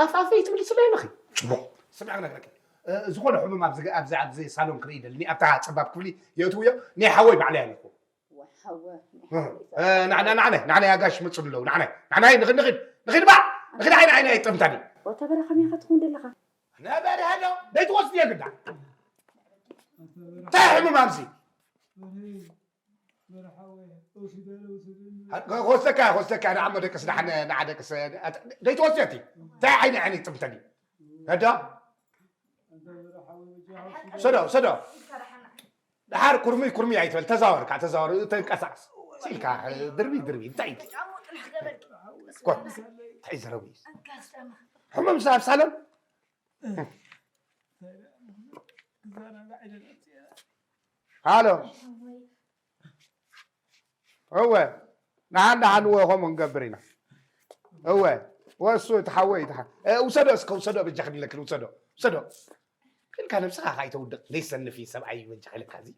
ኣፋፈይ ትብሊ ስለ ኣለኺ ፅቡቕ ስምዕ ክነግረኪ። ዝኾነ ሕሙም ኣብዚ ኣብዚ ኣብዚ ሳሎን ክርኢ ደልኒ ኣብታ ፀባብ ክፍሊ የእትውዮ። ናይ ሓወይ ባዕለይ ኣለኹ። ናዕናይ ናዕናይ ናዕናይ ኣጋሽ መፅሉ ኣለዉ። ናዕናይ ናዕናይ ንኽድ ንኽድ ንኽድ ባ ንኽድ ዓይኒ ዓይኒ ኣይጠምታኒ። ወተበረ ከመይ ኢኻ ትኾን ዘለኻ? ነበረ ዶ ደይትወስድዮ ግዳ እንታይ ሕሙም ኣብዚ ወስደካ ወስደካ ንዓሞ ደቅስ ንዓሞ ደቅስ ደይትወስድዮ እቲ እንታይ ዓይኒ ዓይኒ ይጥምተኒ። ነዶ ሰዶ ሰዶ ደሓር ኩርምይ ኩርምይ ኣይትበል። ተዛወር ከዓ ተዛወር ተንቀሳቀስ ኢልካ ድርቢ ድርቢ እንታይ እንታይ ዘረቡ ሕሙም ሳብ ሳሎን ሃሎ እወ ደሓን ደሓን እወ ከምኡ ንገብር ኢና እወ ወሱ እቲ ሓወይ ውሰዶ እስከ ውሰዶ በጃ ክድለክን ውሰዶ ውሰዶ ኢልካ ነብስኻ ከይተውድቕ ዘይሰንፍ እዩ ሰብኣይ በጃ ኢልካ እዚ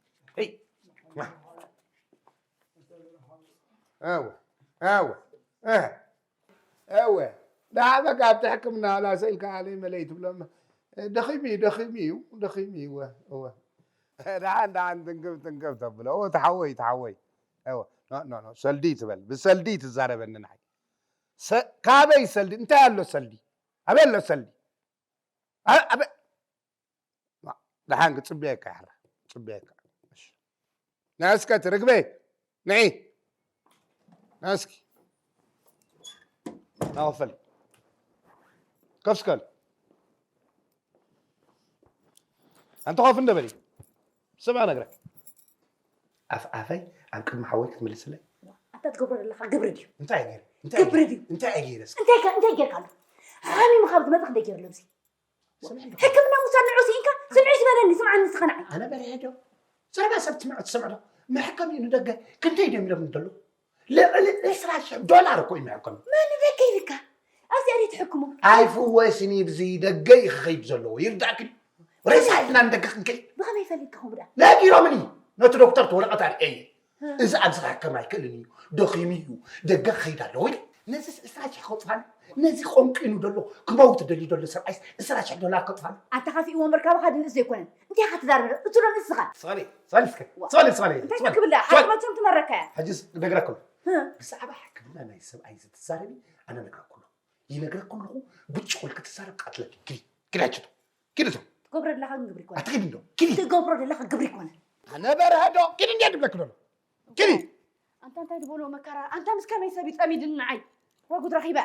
እወ እወ እወ ደሓን በቃ ኣብቲ ሕክምና ላሰ ኢልካ ኣለይ መለይ ትብሎ ደኺሙ እዩ ደኺሙ እዩ ደኺሙ እዩ እወ እወ ደሓን ደሓን ትንክፍ ትንክፍ ተብሎ እወ ተሓወይ ተሓወይ እወ ኖ ኖ ኖ ሰልዲ ትበል ብሰልዲ ትዛረበኒ ንዓይ ካበይ ሰልዲ እንታይ ኣሎ ሰልዲ ኣበይ ኣሎ ሰልዲ ኣበ ደሓን ክፅበየካ ይሕራ ክፅበየካ ንእስከ ትርግበ ንዒ ንእስኪ ናኸፈል ከፍስከል ኣንተ ኸፍ እንደበል ስማ ነግረክ ኣፍ ኣፈይ ኣብ ቅድሚ ሓወይ ክትምልስለይ ኣንተ ትገብሮ ዘለካ ግብሪ ድዩ እንታይ ገይረ እንታይ ግብሪ ድዩ እንታይ ገይረ እንታይ እንታይ ጌርካ ኣሎ ሓሚሙ ካብ ዝመጣ ክንደይ ገይሩ ለብሲ ሕክምና ምውሳድ ንዑ ስኢንካ ስምዒ ዝበለኒ ስምዓኒ ንስኻ ንዓይ ኣነ በርሄ ዶ ዘረባ ሰብ ትምዕ ትሰምዕ ዶ መሕከም እዩ ንደገ ክንደይ ደም ኢሎም እንደሎ ልዕሊ ዕስራ ሽሕ ዶላር እኮ እዩ መሕከም መን ደገ ኢልካ ኣብዚኣ ደይ ትሕክሞ ኣይፍወስን እዩ ብዚ ደገ እዩ ክኸይድ ዘለዎ ይርዳእክን ሬሳ ሒዝና ንደገ ክንከይድ ብኸመይ ፈሊጥካ ከምኡ ደኣ ነጊሮምኒ ነቲ ዶክተር እቲ ወረቐት ኣርእየ እዚ ኣብዚ ክሕከም ኣይክእልን እዩ ደኺሙ እዩ ደገ ክኸይድ ኣለዎ ኢለ ነዚ ዕስራ ሽሕ ከውፅፋሉ ነዚ ቆንቂኑ ዘሎ ክመውት ደልዩ ዘሎ ሰብኣይስ ዕስራ ሽሕ ዶላር ከውፅፋሉ ኣንታ ካፊእዎ ምርካብኻ ድንእስ ዘይኮነን እንታይ ኢኻ ትዛረብ እቲ ዶ ንስኻ ስቐሊ ስቐሊ እስከ ስቐሊ ስቐሊ እንታይ ክብላ ሓክመቶም ትመረካያ ሕጅስ ነግረክሎ ብዛዕባ ሕክምና ናይ ሰብኣይ ዝትዛረቢ ኣነ ነግረክሎ ይነግረክ ኣለኹ ብጭቑል ክትዛረብ ቀትለኪ ክዲ ክዲ ኣችቶ ክዲ ቶ ትገብሮ ዘለኻ ግን ግብሪ ይኮነ ኣትኺድ እንዶ ክዲ ትገብሮ ዘለኻ ግብሪ ይኮነ ኣነበረ ዶ ክዲ እንዲያ ድብለክ ደሎ ክዲ ኣንታ እንታይ ዝበሎ መከራ ኣንታ ምስ ከመይ ሰብ ይጸሚድኒ ንዓይ ወይ ጉድ ረኺበ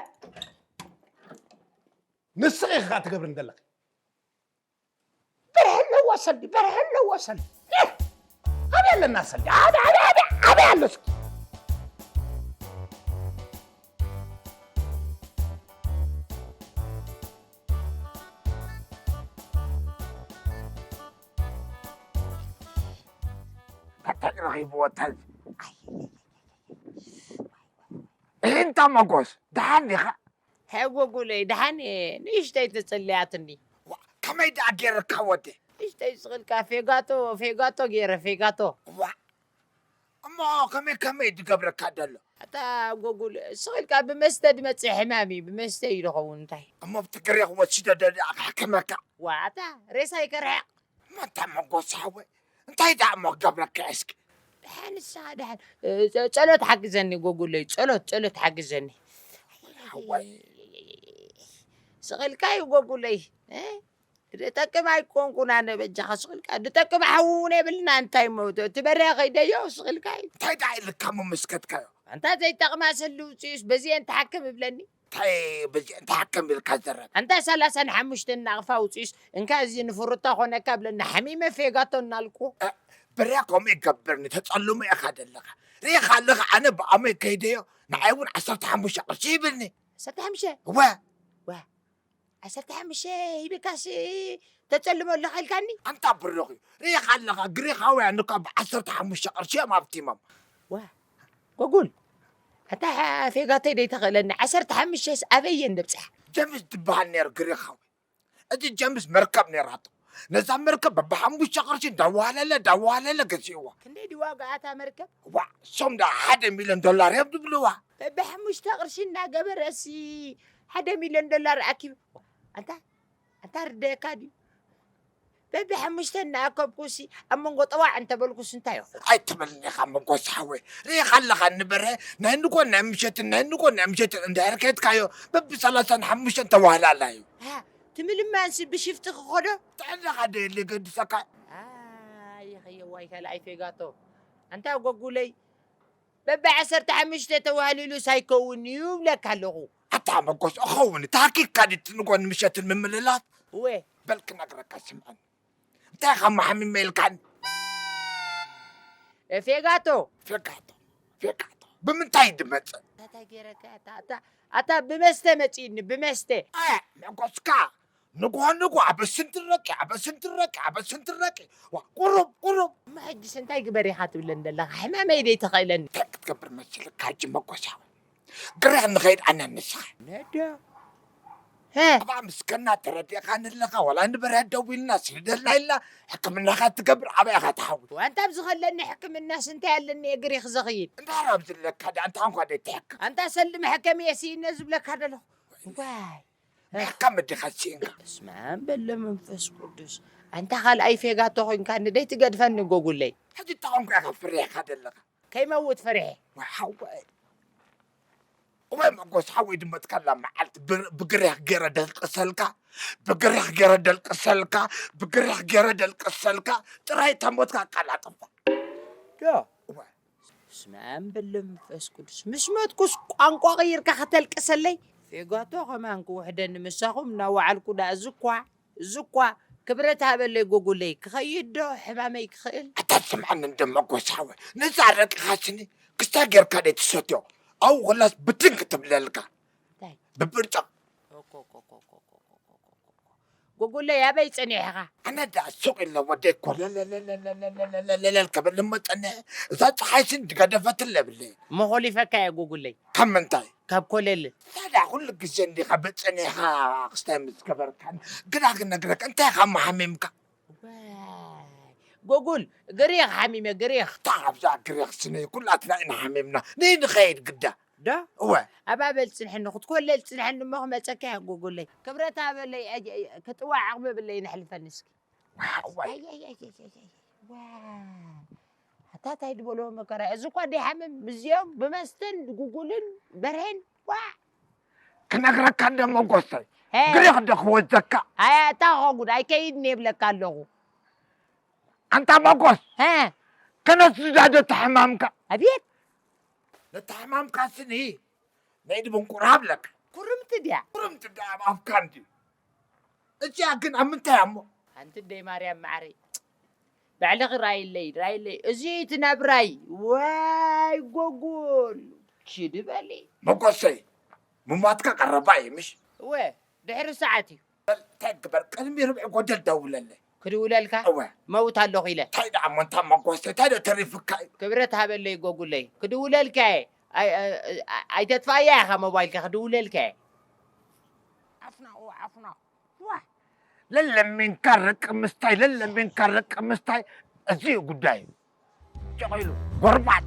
ንስኺ ኢኻ ትገብሪ እንደለኺ በርሀ ኣለዎ ሰልዲ በርሀ ኣለዎ ሰልዲ ኣበይ ኣለና ሰልዲ ኣበይ ኣበይ ኣበይ ኣበይ ኣሎ ሰልዲ እንታይ ረኺብዎ እንታይ እንታ መጎስ ደሓን ዲኻ ሕጎጉለይ ደሓን እየ ንእሽተይ ተጸልያትኒ ከመይ ደኣ ገይርካ ወደ ንእሽተይ ስቕልካ ፌጋቶ ፌጋቶ ገይረ ፌጋቶ ዋ እሞ ከመይ ከመይ ዝገብረካ ዘሎ ኣታ ጎጉል ስቕልካ ብመስተ ዝመፅእ ሕማም እዩ ብመስተ እዩ ዝኸውን እንታይ እሞ ብትግሬ ክወስዶ ደኣ ክሕክመካ ዋ ኣታ ሬሳይ ከርሕቕ እሞ ኣታ መጎስ ሓወይ እንታይ ደኣ እሞ ክገብረካ እስኪ ደሓን ንስኻ ደሓን ጸሎት ሓግዘኒ ጎጉለይ ጸሎት ጸሎት ሓግዘኒ ሓወይ ስቕልካ እዩ ጎጉለይ ድጠቅም ኣይኮንኩን ኣነ በጃኻ ስቕልካ ድጠቅም ሓዊ እውን የብልና እንታይ ሞ እቲ በርያ ከይደዮ ስቕልካ እዩ እንታይ ደኣ ኢልካ እሞ መስከትካዮ ኣንታ ዘይጠቕማ ሰሉ ውፅኡስ በዚአን ተሓክም እብለኒ እንታይ በዚአን ተሓክም ኢልካ ዘረብ ኣንታ ሰላሳን ሓሙሽተን ናቕፋ ውፅኡስ እንካ እዚ ንፍሩታ ኮነካ ብለኒ ሓሚመ ፌጋቶ እናልኩ በርያ ከምኡ ይገብርኒ ተፀልሞ ኢኻ ዘለኻ ርኢኻ ኣለኻ ኣነ ብኣመይ ከይደዮ ንዓይ እውን ዓሰርተ ሓሙሽተ ቅርሺ ይብልኒ ዓሰርተ ሓሙሽተ እወ ዓሰርተ ሓሙሽተ ሂብካስ ተጸልሞ ኣለኻ ኢልካኒ? ኣንታ ብሩኽ እዩ ርኢኻ ኣለኻ ግሪኻውያን እኳ ብዓሰርተ ሓሙሽተ ቅርሺ እዮም ሃብቲሞም። ዋ ጎጉል ኣታ ፌጋተይ ደይተኽእለኒ ዓሰርተ ሓሙሽተስ ኣበይ እየን ደብፅሓ? ጀምስ ትበሃል ነይሩ ግሪኻዊ። እቲ ጀምስ መርከብ ነይራቶ። ነዛ መርከብ በብሓሙሽተ ቅርሺ እንዳዋህለለ እንዳዋህለለ ገዚእዋ። ክንደይ ድዩ ዋጋኣ እታ መርከብ? ዋእ እሶም ደኣ ሓደ ሚልዮን ዶላር እዮም ዝብልዋ። በብሓሙሽተ ቅርሺ እናገበረሲ ሓደ ሚልዮን ዶላር ኣኪቡ ኣንታ ኣንታ ርደካ ድዩ በብሓሙሽተ እናኣከብኩሲ ኣብ መንጎ ጠዋዕ እንተበልኩስ እንታይ ይኹን ኣይትበልኒ ኢኻ መጎስ ሓወይ ርኢኻ ኣለኻ እንበረ ናይ ንጎን ናይ ምሸትን ናይ ንጎን ናይ ምሸትን እንዳየርከየትካዮ በብሰላሳን ሓሙሽተን ተዋህላላ እዩ ትምልማንሲ ብሽፍቲ ክኸዶ ጥዕናኻ ደየለ ገድሰካ ይኸየዋይ ካልኣይ ፌጋቶ ኣንታ ጎጉለይ በብዓሰርተ ሓሙሽተ ተዋህሊሉስ ኣይከውን እዩ እብለካ ኣለኹ። ኣታ መጎስ እኸውን ታኪካ ድዩ ትንጎን ምሸትን ምምልላስ እወ በል ክነግረካ ስምዐኒ እንታይ ኢኻ መሓሚመ ኢልካኒ ፌጋቶ ፌጋቶ ፌጋቶ ብምንታይ ድመፅእ እንታይ ገይረካ ኣታ ኣታ ብመስተ መፂእኒ ብመስተ መጎስካ ንግሆ ንግሆ ኣበስን ትረቂ ኣበስን ትረቂ ኣበስን ትረቂ ዋ ቁሩብ ቁሩብ እሞ ሕጅስ እንታይ ግበር ኢኻ ትብለን ዘለኻ ሕማመይ ደይ ተኽእለኒ እንታይ ክትገብር መሲልካ ሕጂ መጎሳዊ ግርሕ ንኸይድ ኣነ ንስኻ ነዶ ኣብኣ ምስከና ተረዲእካ ንለኻ ዋላ ንበርያ ደው ኢልና ስልደልና ኢልና ሕክምናኻ ትገብር ኣበይ ኢኻ ትሓዊ ዋንታ ኣብዚ ከለኒ ሕክምናስ እንታይ ኣለኒ እግሪ ክዘኽይድ እንዳራብ ዝለካ ዳ እንታ እንኳ ደይ ትሕክም ኣንታ ሰልዲ መሕከሚ እየ ስኢነ ዝብለካ ዘለኹ ዋይ መሕከም ድኻ ሲእንካ በስመ ኣብ በለ መንፈስ ቅዱስ ኣንታ ካልኣይ ፌጋቶ ኮይንካ ንደይ ትገድፈኒ ጎጉለይ ሕጂ ተኾንኩ ኢኻ ፍርሕካ ዘለኻ ከይመውት ፈሪሐ ሓወይ ወይ መጎስ ሓወይ ድመትካላ መዓልቲ ብግሬኽ ገይረ ደልቅሰልካ ብግሬኽ ገይረ ደልቅሰልካ ብግሬኽ ገይረ ደልቅሰልካ ጥራይ እታ ሞትካ ኣቀላጥፋ ስመ ኣብ በለ መንፈስ ቅዱስ ምስ መትኩስ ቋንቋ ቀይርካ ከተልቅሰለይ ፌጋቶ ከማን ክውሕደኒ ምሳኹም እናወዓልኩ ዳ እዚ እኳ እዚ እኳ ክብረት ሃበለይ ጎጉለይ ክኸይድ ዶ ሕማመይ ክኽእል ኣታ ስምዓኒ እንደ መጎስ ሓወይ ነዛ ኣረቂኻ ስኒ ክስታይ ጌርካ ደይ ትሰትዮ ኣብኡ ኹላስ ብትን ክትብለልካ እንታይ ብብርጭቕ ጎጎለይ ኣበይ ጸኒሕኻ? ኣነ ደኣ ሱቕ ኢለ ወደይ ኮለለለለለለለለለል ክብል እሞ ጸኒሐ። እዛ ጸሓይ ስን ድገደፈትለ የብለይን። እሞ ኮሊፈካ እየ ጎጉለይ። ካብ ምንታይ? ካብ ኮለል። ታድያ ኩሉ ግዜ እንዲኻ በጸኒሕኻ ክስታይ ምስ ገበርካኒ ግዳ ክነግረካ እንታይ ኢኻ እሞ ሓሚምካ? ዋይ ጎጉል ግሪኽ ሓሚመ ግሪኽ። እታ ኣብዛ ግሪኽ ስነይ ኩላትና ኢና ሓሚምና። ንይ ንኸይድ ግዳ። ዶ? እወ። ኣባበል ጽንሐኒ ክትኮለል ጽንሐኒ እሞ ክመጸካ እየ ጎጎለይ። ክብረት ሃበለይ ኣየ- ኣየ- ክጥዋዕ ዓቕሚ የብለይን ኣሕልፈኒ እስኪ። ዋይ። ኣይ፣ ኣይ፣ ኣይ፣ ኣይ፣ ኣይ፣ ኣይ። ዋ። ኣታ ታይ ዝበልዎ መከራ እዚ እኳ ደይሓምም ምስዚኦም ብመስተን ጉጉልን በርሄን ዋ። ክነግረካ እንደ መጎሰይ ሄ። ግሪኽ ዶ ክወዘካ ኣያ እታ ኸጉድ ኣይከይድን የብለካ ኣለኹ። ኣንታ መጎስ ሀ ከነስዳ ዶ ተሕማምካ ኣቤት ነታ ሕማምካ ስኒ ናይ ድብንቁር ሃብለካ ኩርምቲ ድያ ኩርምቲ ድያ ኣብ ኣፍካ እንድዩ እዚኣ ግን ኣብ ምንታይ እሞ ሓንቲ ደይ ማርያም ማዕረይ ባዕልኺ ራይለይ ራይለይ እዚ ትነብራይ ዋይ ጎጉል ችዲ በሊ መጎሰይ ምሟትካ ቀረባ እዩ ምሽ እወ ድሕሪ ሰዓት እዩ እንታይ ግበር ቅድሚ ርብዒ ጎደል ደውለለይ ክድውለልካ እወ መውት ኣለኹ ኢለ እንታይ ደኣ እሞ እንታ መጎሰ እንታይ ዶ ተሪፉካ እዩ ክብረት ሃበለይ ጎጉለይ ክድውለልካ እየ ኣይ- ኣይ- ኣይ- ኣይተጥፋእያ ኢኻ ሞባይልካ ክድውለልካ እየ ዓፍና ኦ ዓፍና ዋ ለለሚንካ ርቂ ምስታይ ለለሚንካ ርቂ ምስታይ እዚ እዩ ጉዳይ ጨቒሉ ጎርባጥ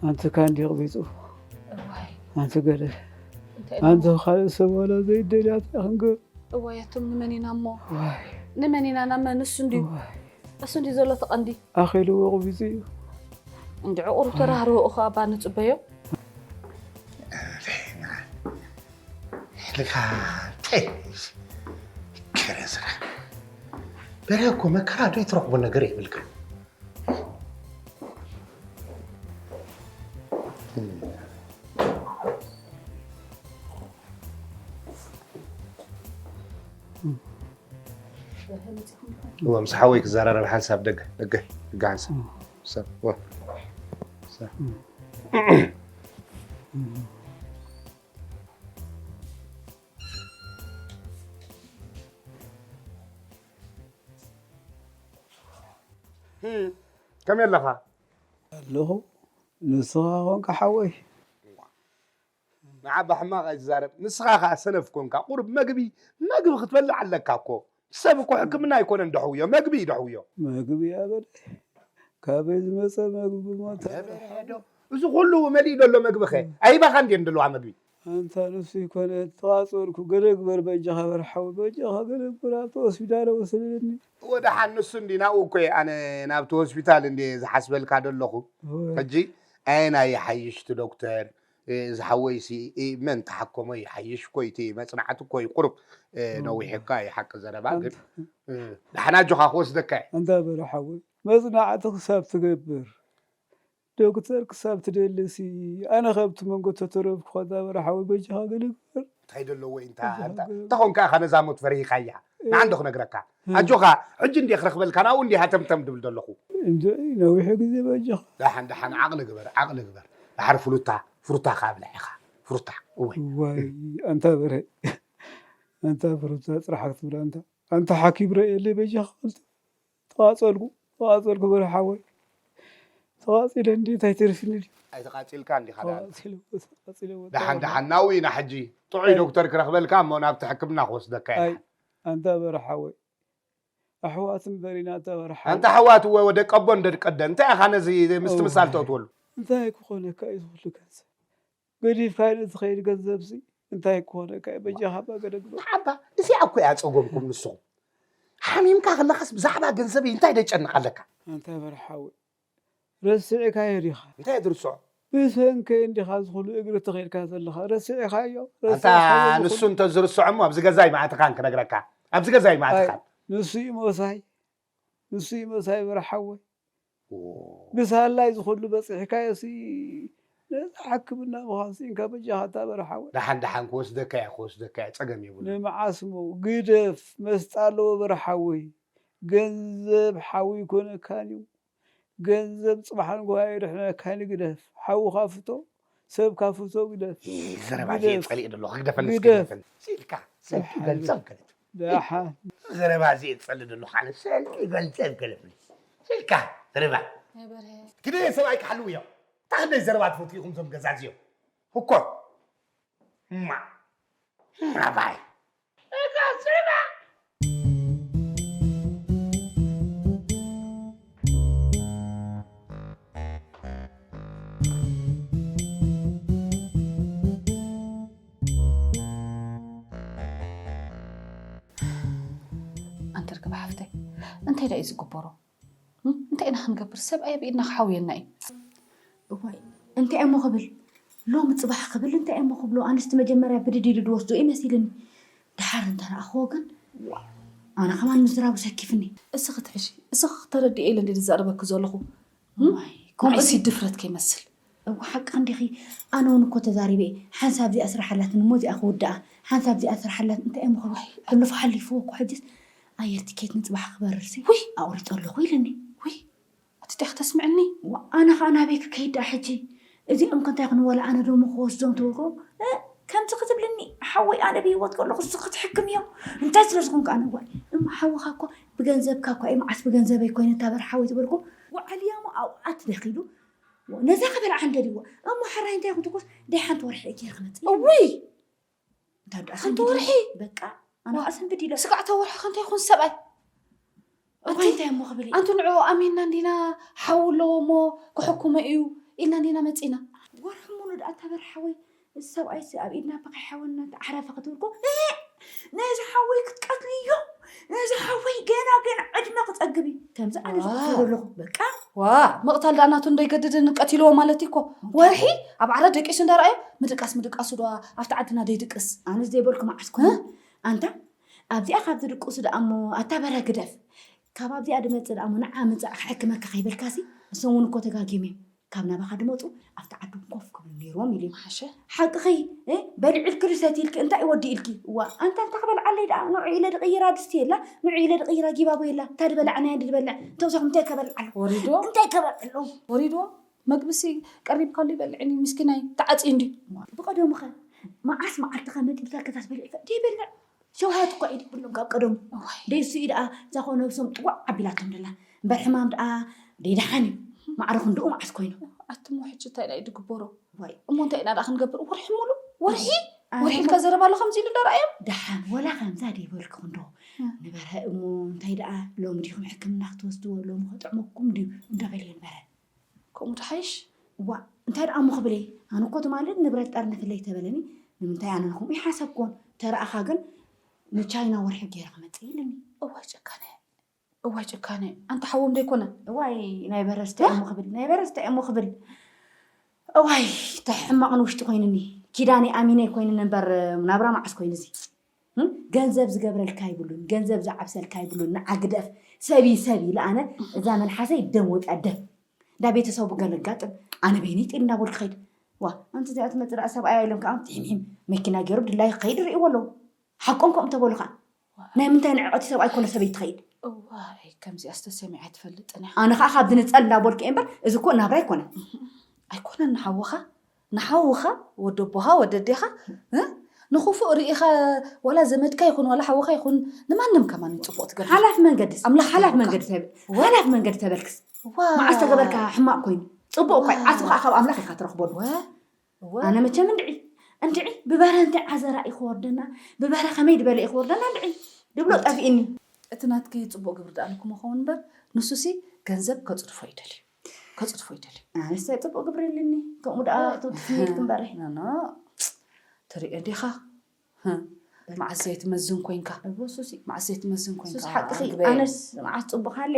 ኣንቲ ካንዲ ቕቢፁ ኣንቲ ገለ ኣንቲ ካልእ ሰብ ዋላ ዘይደልያ እንታይ ክንገብር እዋይ ኣቱም ንመን ኢና እሞ? ንመን ኢና ናመ ንሱ እንድዩ። እሱ እንድዩ ዘሎ ተቐንዲ። ኣኺልዎ ቁቢፁ እዩ። እንድዒ ቁሩብ ተራህርዎ እኹ ኣባ ንፅበዮ። ልካ ከረ ስራ በረ እኮ መከራ ዶ ትረኽቦ ነገር የብልካ። እወ ምስ ሓወይ ክዘራረብ ሓንሳብ ደገ ደገ ደገ ሓንሳብ ሰብ እወ ሰብ ከመይ ኣለኻ? ኣለኹ። ንስኻ ኾንካ ሓወይ። ንዓባ ሕማቕ ኣይትዛረብ። ንስኻ ኸኣ ሰነፍ ኮንካ። ቁሩብ መግቢ መግቢ ክትበልዕ ኣለካ እኮ። ሰብ እኮ ሕክምና ኣይኮነን ደሕውዮ፣ መግቢ እዩ ደሕውዮ። መግቢ ኣበለ ካበይ ዝመፀ መግቢ ሞተ። እዚ ኩሉ መሊእ ዘሎ መግቢ ኸ ኣይባኻ እንድየን ዘለዋ መግቢ። ኣንታ ንሱ ይኮነ ተዋፅኦልኩ ገለ ግበር በጃኻ በርሓዊ በጃኻ ገለ ግበር ኣብቲ ሆስፒታል ወስደኒ። ወደሓን ንሱ እንዲ ናብኡ እኮ እየ ኣነ ናብቲ ሆስፒታል እንዲ ዝሓስበልካ ደለኹ። ሕጂ ኣየናይ ይሓይሽ እቲ ዶክተር ዝሓወይሲ መን ተሓከሞ ይሓይሽ እኮ እቲ መፅናዕቲ እኮ እዩ ቁሩብ ነዊሕ እኳ እዩ ሓቂ ዘረባ ግን ደሓን ኣጆኻ ክወስደካ እየ። ኣንታ በርሓዊ መፅናዕቲ ክሳብ ትገብር ዶክተር ክሳብ ትደልሲ ኣነ ካብቲ መንጎ ተተረፍኩ ከዛ በርሓዊ በጃኻ ገለ ግበር። እንታይ ደለዎ እዩ እንታ እንታ እንታ ኾንካ ኢኻ ነዛ ሞት ፈሪህኻያ ንዓ እንዶ ክነግረካ ኣጆኻ ሕጂ እንዲ ክረኽበልካ ናብኡ እንዲ ሃተምተም ድብል ደለኹ። እንድዒ ነዊሑ ግዜ በጃኻ። ደሓን ደሓን ዓቕሊ ግበር ዓቕሊ ግበር። ደሓር ፍሉታ ፍሩታ ከኣ ብላዕ ኢኻ ፍሩታ እወ። ዋይ ኣንታ በረ ኣንታ ፍሩታ ጥራሕ ክትብል ኣንታ ኣንታ ሓኪም ረእየለይ በጃኻ ክልተ ተቓጸልኩ ተቓጸልኩ በርሓወይ ተቓጺለ እንዴት ኣይተርፍኒ ድዩ ኣይተቓጺልካን ዲኻ ደኣ ተቓጺለ ተቓጺለ ደሓን ደሓን ናብኡ ኢና ሕጂ ጥዑይ ዶክተር ክረኽበልካ እሞ ናብቲ ሕክምና ክወስደካ እየ ኣይ ኣንታ በርሓወይ ኣሕዋት እምበር ኢና እታ በርሓወይ ኣንታ ኣሕዋት እወ ወደ ቀቦ እንደ ቀደ እንታይ ኢኻ ነዚ ምስትምሳል ተእትወሉ እንታይ ክኾነካ እዩ ዝኹሉ ገንዘብ ገዲፍካዮ ንትኸይድ ገንዘብሲ እንታይ ክኾነካ እዩ በጃኻ እባ ገለ ግበር። ንዓባ እዚኣ እኮ እያ ጸገምኩም ንስኹም። ሓሚምካ ከለኻስ ብዛዕባ ገንዘበይ እንታይ ደጨንቕ ኣለካ? ኣንታ በርሓዊ ረሲዕካዮ ዲኻ? እንታይ እየ ዝርስዖ? ብሰንከይ እንዲኻ እዚ ኩሉ እግሪ ተኸይድካ ዘለኻ ረሲዕካዮ? ኣንታ ረሲዕካዮ እዚ ንሱ ኩሉ? እንተዝርስዖ እሞ ኣብዚ ገዛይ ምኣተኻን ክነግረካ። ኣብዚ ገዛይ ኣይ ምኣተኻን። ንሱ እዩ ሞሳይ ንሱ እዩ ሞሳይ በርሓወይ። ብሳላይ ዝኹሉ በፂሕካዮ ሲ ነዛ ሕክምና ምዃን ስኢንካ በጃኻ እታ በርሓወይ። ደሓን ደሓን ክወስደካ እየ ክወስደካ እየ ፀገም የብሉን። ንምዓስ እሞ ግደፍ መስጣ ኣለዎ በርሓወይ። ገንዘብ ሓዊ ኣይኮነካን እዩ። ገንዘብ ፅባሕ ንግሆ ኣየድሕነካን እዩ ግደፍ። ሓውኻ ፍቶ። ሰብ ካብ ፍቶ ግደፍ። ዘረባ እዚ ግደፍ። ጸሊእ ደሎ ክግደፈኒ ግደፍ። ስገደፈኒ። ሲልካ ሰልኪ ገልጸብ ገለፍ። ደሓን። ዘረባ እዚ ጸሊ ደሎ ካለ ሰልኪ ገልጸብ ገለፍ። ሲልካ ዘረባ። ነበረ። ክደ ሰብኣይ ክሓልው እዮም። ታክደይ ዘረባ ትፈትዩ ኢኹም ዞም ገዛ እዚኦም። እኮ። ማ። ናባይ። እካ ዘረባ። ኣንተ ርግብ ሓፍተይ እንታይ ደኣ እዩ ዝግበሮ? እንታይ ኢና ክንገብር? ሰብኣይ ኣብ ኢድና ክሓውየና እዩ። እዋይ እንታይ እሞ ክብል ሎሚ ፅባሕ ክብል እንታይ እሞ ክብሎ ኣንስቲ መጀመርያ ብድድ ኢሉ ድወስዶ እዩ መሲልኒ። ደሓር እንተረኣኽዎ ግን ኣነ ከማን ምዝራቡ ሰኪፍኒ። እስኺ ትሕሺ እስኺ ክተረድእ ኢለ እንዲ ዝዛረበኪ ዘለኹ። ንዓይሲ ድፍረት ከይመስል። እዋ ሓቅኺ እንዲኺ ኣነ እውን እኮ ተዛሪበ እየ ሓንሳብ እዚኣ ስራሕ ኣላትኒ እሞ እዚኣ ክውድኣ ሓንሳብ እዚኣ ስራሕ ኣላት እንታይ እሞ ክብል ሕሉፍ ሓሊፍዎ እኮ ሕጅስ ኣየር ቲኬት ንፅባሕ ክበርር ሲ ኣቑሪፀ ኣለኹ ኢልኒ። ውይ ኣቲ ዲያ ክተስምዕኒ? ኣነ ከዓ ናበይ ክከይድ ደኣ ሕጂ? እዚኦም ከ እንታይ ይኹኑ ዋላ ኣነ ዶ እሞ ክወስዶም ትብልኩ? ከምዚ ክትብልኒ ሓወይ ኣነ ብሂወት ከለኹ ንስኺ ክትሕክምዮ እንታይ ስለ ዝኾንኩ ኣነ ዋይ እሞ ሓውኻ እኮ ብገንዘብካ እኳ እዩ መዓስ ብገንዘበይ ኮይነ እታ በርሓወይ ዝበልኩ ዋዓልያ እሞ ኣብኡ ኣትደኺሉ ነዛ ክበልዓ እንደልይዎ እሞ ሕራይ እንታይ ይኹን ትኮስ ደይ ሓንቲ ወርሒ እየ ገይረ ክመፅእ እውይ ሓንቲ ወርሒ በቃ ኣነ ከዓ ሰንብድ ኢለ ስጋዕ ተወርሒ ከ እንታይ ይኹን ሰብኣይ እዋይ እንታይ እሞ ክብል እዩ ኣንቱ ንዕኡ ኣሚንና እንዲና ሓዊ ኣለዎ እሞ ክሕክሞ እዩ ኢልና እንዲና መፂና ወርሒ ሙሉ ደኣ ተበርሓወይ እዚ ሰብኣይሲ ኣብ ኢድና እባ ከይሓወና ተዓረፈ ክትብልኮ ነዚ ሓወይ ክትቀትልዮ፣ ነዚ ሓወይ ገና ገና ዕድመ ክጸግብ እዩ። ከምዚ ኣነ ዝቕተሎ ኣለኹ። በቃ። ዋ፣ ምቕታል ደኣ ናቱ እንዶ ይገድድን ቀቲልዎ ማለት እዩ እኮ። ወርሒ ኣብ ዓራት ደቂሱ እንዳረኣዮ ምድቃስ ምድቃሱ ዶ ኣብቲ ዓድና ደይድቅስ? ኣነስ ዘይበልኩ መዓስ ኮነ? ኣንታ ኣብዚኣ ካብ ዝድቅሱ ደኣ እሞ ኣታ በረ ግደፍ። ካብ ኣብዚኣ ድመጽእ ደኣ እሞ ንዓ ምጻእ ክሕክመካ ከይበልካሲ፣ እሶም እውን እኮ ተጋጊዮም እዮም። ካብ ናባኻ ድመጹ ኣብቲ ዓዶም ኮፍ ክብሉ ነይርዎም ኢሉ እዩ። ሓሸ? ሓቅኺ፣ እ? በሊዕልኪ ዶ ሰትይልኪ እንታይ ወዲእልኪ? እዋ፣ ኣንታ እንታይ ክበልዓለይ ደኣ? ንዑ ኢለ ድቕይራ ድስቲ የላ፣ ንዑ ኢለ ድቕይራ ጊባቦ የላ። እንታይ ድበላዕናዮ ድበልዕ? እቶም ሰኹም እንታይ ከበልዓሎም? ወሪዶ? እንታይ ከበልዕሎም? ወሪዶ? መግብሲ ቀሪብካሉ ይበልዕኒ ምስኪናይ ተዓጽዩ እንዲ። ብቐደሙኸ መዓስ መዓልቲ ከ መጢልካ ከታስ በሊዕካ ደይበልዕ? ሸውሃት እኳ እዩ ድብሎም ካብ ቀደሙ። እዋይ። ደይሱ እዩ ደኣ እዛ ኾ ነብሶም ጥዋዕ ኣቢላቶም ደላ። እምበር ሕማም ደኣ ደይደሓን እዩ። ማዕረ ክንድኡ መዓስ ኮይኑ? ኣትሞ ሕጂ እንታይ ደኣ እዩ ድግበሮ? ዋይ። እሞ እንታይ ኢና ደኣ ክንገብር? ወርሒ ሙሉ? ወርሒ? ኣነ ወርሒ እሞ ኢልካ ዘረባ ኣሎ ከምዚ ኢሉ እንዳረኣዮም? ደሓን ወላ ከምዛ ደይበልኩ ክንዶ። እ። ንበረ እሞ እንታይ ደኣ ሎሚ ዲኹም ሕክምና ክትወስድዎ? ሎሚ ከጥዕመኩም ድዩ? እንዳበለ ንበረ። ከምኡ ድሓይሽ? እዋ፣ እንታይ ደኣ እሞ ክብል እየ? ኣነ እኮ ትማሊ ንብረት ጠርንፍለይ ተበለኒ። ንምንታይ ኣነ ንከምኡ ይሓሰብኩን? ተረኣኻ ግን ንቻይና ወርሒ ገይረ ክመጽእ ኢልኒ። እዋይ ጭካነ፣ እዋይ ጭካነ። ኣንታ ሓዎም ዶ ኣይኮነን? እዋይ፣ ናይ በረስ እንታይ እሞ ክብል? ናይ በረስ እንታይ እሞ ክብል? እዋይ፣ እንታይ ሕማቕ ንውሽጢ ኮይንኒ። ኪዳነይ ኣሚነይ ኮይንኒ እምበር ናብራ መዓስ ኮይኑ እዚ? እም? ገንዘብ ዝገብረልካ ይብሉን፣ ገንዘብ ዝዓብሰልካ ይብሉን። ንዓ ግደፍ፣ ሰብ እዩ ሰብ ኢለ ኣነ፣ እዛ መልሓሰይ ደም ወፅያ ደም። እንዳ ቤተሰቡ ገለ ጋጥም፣ ኣነ በይነይ ጢል እንዳበልኩ ከይድ። ዋ፣ ኣንቲ እዚኣ ትመፅእ ደኣ ሰብኣያ ኢሎም ከዓ ሒምሒም መኪና ገይሩ ድላዩ ክኸይድ ይርእይዎ ኣለዉ። ሓቆም ከምኡ ተበሉ ከዓ። ናይ ምንታይ ንዕቐቲ ሰብኣይ ኮነ ሰበይቲ ትኸይድ? እዋይ፣ ከምዚኣ ዝተሰሚዐ ኣይትፈልጥን እያ። ኣነ ከዓ ካብ ዝንፀል እንዳበልኩ እየ እምበር፣ እዚ እኮ ናብራ ኣይኮነን። ኣይኮነን ንሓውኻ፣ ንሓውኻ፣ ወዲ ኣቦኻ፣ ወዲ ኣዴኻ፣ እ? ንኽፉእ ርኢኻ፣ ዋላ ዘመድካ ይኹን፣ ዋላ ሓውኻ ይኹን፣ ንማንም ከማን ጽቡቕ ትገብር። ሓላፍ መንገድስ? ኣምላኽ ሓላፍ ይባርካ። መንገዲ ተብ-፣ ወ-፣ ሓላፍ መንገዲ ተበልክስ? ዋ። መዓስ ተገበርካ ሕማቕ ኮይኑ? ጽቡቕ እኳ እዩ። ዋ። ዓስብኻ ካብ ኣምላኽ ኢኻ ትረኽበሉ። ወ-፣ ወ-፣ ኣነ መቸም እንድዒ፣ እንድዒ፣ ብበረ እንታይ ዓዘራ እዩ ክወርደና? ብበረ ከመይ ዝበለ እዩ ክወርደና? እንድዒ፣ ድብሎ ጠፊእኒ። እቲ ናትኪ ጽቡቕ ግብሪ ደኣ ንክመኸውን እምበር፣ ንሱሲ ገንዘብ ከጽድፎ ይደልዩ። ከጽድፎ ይደልዩ። ኣነስ እንታይ ጽቡቕ ግብሪ ኣለኒ? ከምኡ ደኣ ትውትፍ ኢልክ እምበረ። ኖ፣ ኖ። ትሪኦ ዲኻ? ህም። መዓስ ዘይትመዝን ኮንካ? እዎ፣ ሱሲ። መዓስ ዘይትመዝን ኮንካ? ሱስ ሓቅኺ። ኣንግበየ። ኣነስ መዓስ ጽቡቕ ሃለ?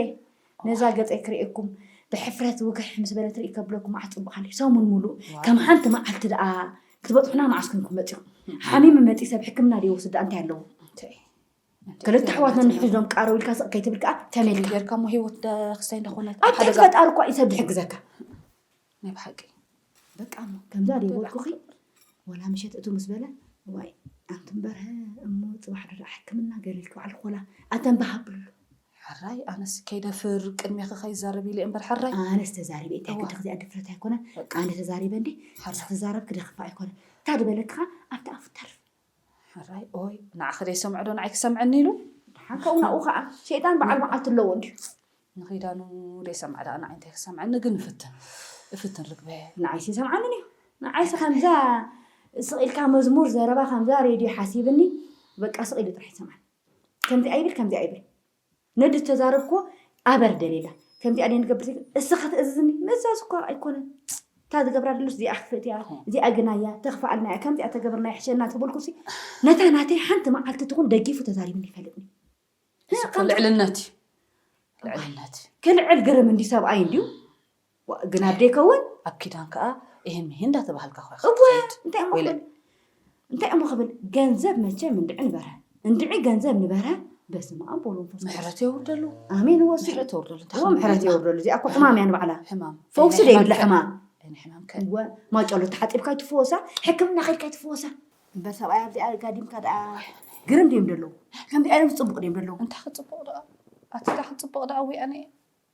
ነዛ ገጸይ ክርእየኩም ብሕፍረት ውግሕ ምስ በለ ትርኢ ከብለኩም መዓስ ጽቡቕ ሃለ? ሰሙን ሙሉእ ዋው። ከም ሓንቲ መዓልቲ ደኣ ክትበጽሑና መዓስ ኮንኩም መጺኹም? ሓሚሙ መጺ ሰብ ሕክምና ድዩ ወስድ ደኣ እንታይ ኣለዎ? እንታይ? ክልተ ኣሕዋትና ንሕዞም ቃረው ኢልካ ስቕ ከይትብል ከኣ ተመልካ። ጌርካ እሞ ህይወት ዳ-፣ ክስታይ እንዳኾነት ኣብ ኣብ ሓደጋ። ትሕቲ ፈጣሪ እኳ እዩ ሰብ ዝሕግዘካ። ናይ ብሓቂ። በቃ እሞ ከምዛ ደይበልኩኺ፣ ወላ ምሸት እቱ ምስ በለ፣ ዋይ፣ ኣንቲ እምበርሀ እሞ ጽባሕ ዶ ደኣ ሕክምና ገለ ኢልኪ ባዕልኪ ወላ ኣተንባሃብሉ። ሕራይ፣ ኣነስ ከይደፍር ቅድሜኺ ከይዛረብ ኢለ እምበር ሕራይ። ኣነስ ተዛሪበ፣ እንታይ እዋ። ግዲ ኸዚኣ ድፍረት ኣይኮነን። በቃ። ኣነ ተዛሪበ እንዲ፣ ሕራይ። ንስኺ ትዛረብ ክደኽፋ ኣይኮነን። እንታይ ድበለኪ ኸኣ ኣብቲ ኣፉ ተርፍ። ሕራይ፣ ኦይ፣ ንዓኺ ደይሰምዖ ዶ ንዓይ ክሰምዐኒ ኢሉ? ደሓን ከኡ ናብኡ ኸኣ፣ ሸይጣን በዓል መዓልቲ ኣለዎ እንድዩ። ንኺዳኑ ደይሰምዐ ደኣ ንዓይ እንታይ ክሰምዐኒ? ግን እፍትን፣ እፍትን ርግበ። ንዓይሲ ይሰምዓኒ እዩ። ንዓይሲ ከምዛ ስቕ ኢልካ መዝሙር ዘረባ ከምዛ ሬድዮ ሓሲብኒ፣ በቃ ስቕ ኢሉ ጥራሕ ይሰምዓኒ። ከምዚ ኣይብል፣ ከምዚ ኣይብል። ነዲ ዝተዛረብክዎ ኣበር ደሊላ። ከምዚኣ ደይ ንገብር ዘይብል፣ እስኻ ትእዝዝኒ፣ ምእዛዝ እኳ ኣይኮነን። እታ ዝገብራ ደሎስ እዚኣ ክፍእቲ እያ፣ እዚኣ ግና እያ፣ ተኽፍኣልና እያ፣ ከምዚኣ ተገብርና ይሕሸና ተበልኩሲ፣ ነታ ናተይ ሓንቲ መዓልቲ ትኹን ደጊፉ ተዛሪብኒ ይፈልጥኒ። እዚ እኮ ልዕልነት እዩ። ልዕልነት እዩ። ክልዕል ግርም እንዲ ሰብኣይ እንድዩ። ዋ፣ ግን ኣብ ደይከውን? ኣብ ኪዳን ከኣ ይህን ምሂን እንዳተባሃልካ እኮ ኢኻ እወ፣ ትኸይድ። እንታይ እሞ ወይለ- ክብል? እንታይ እሞ ክብል? ገንዘብ መቸም እንድዒ ንበርሀ። እንድዒ ገንዘብ ንበርሀ፣ በስመ ኣብ ወወልድ ወመንፈስ ቅዱስ። ምሕረት የውርደሉ። ኣሜን፣ ወሲ-፣ ምሕረት የውርደሉ። እንታይ እወ፣ ክብል ምሕረት እና? የውርደሉ። እዚኣ እኮ ሕማም እያ ንባዕላ። ሕማም። ፈውሲ ናይ ደይብላ ሕማም ከ-፣ ሕማም። ናይ ሕማም ከ-፣ እወ፣ ማጨሎ ተሓጺብካ ኣይትፈወሳ፣ ሕክምና ከይድካ ኣይትፈወሳ። እምበር ሰብኣይ ኣብዚኣ ጋዲምካ ደኣ ግርም ድዮም ደለዉ? ከምዚ ዓይነት ጽቡቕ ድዮም ደለዉ? እንታይ ክጽቡቕ ደኣ? ኣቲ ደኣ ክጽቡቕ ደኣ ወይ ኣነ?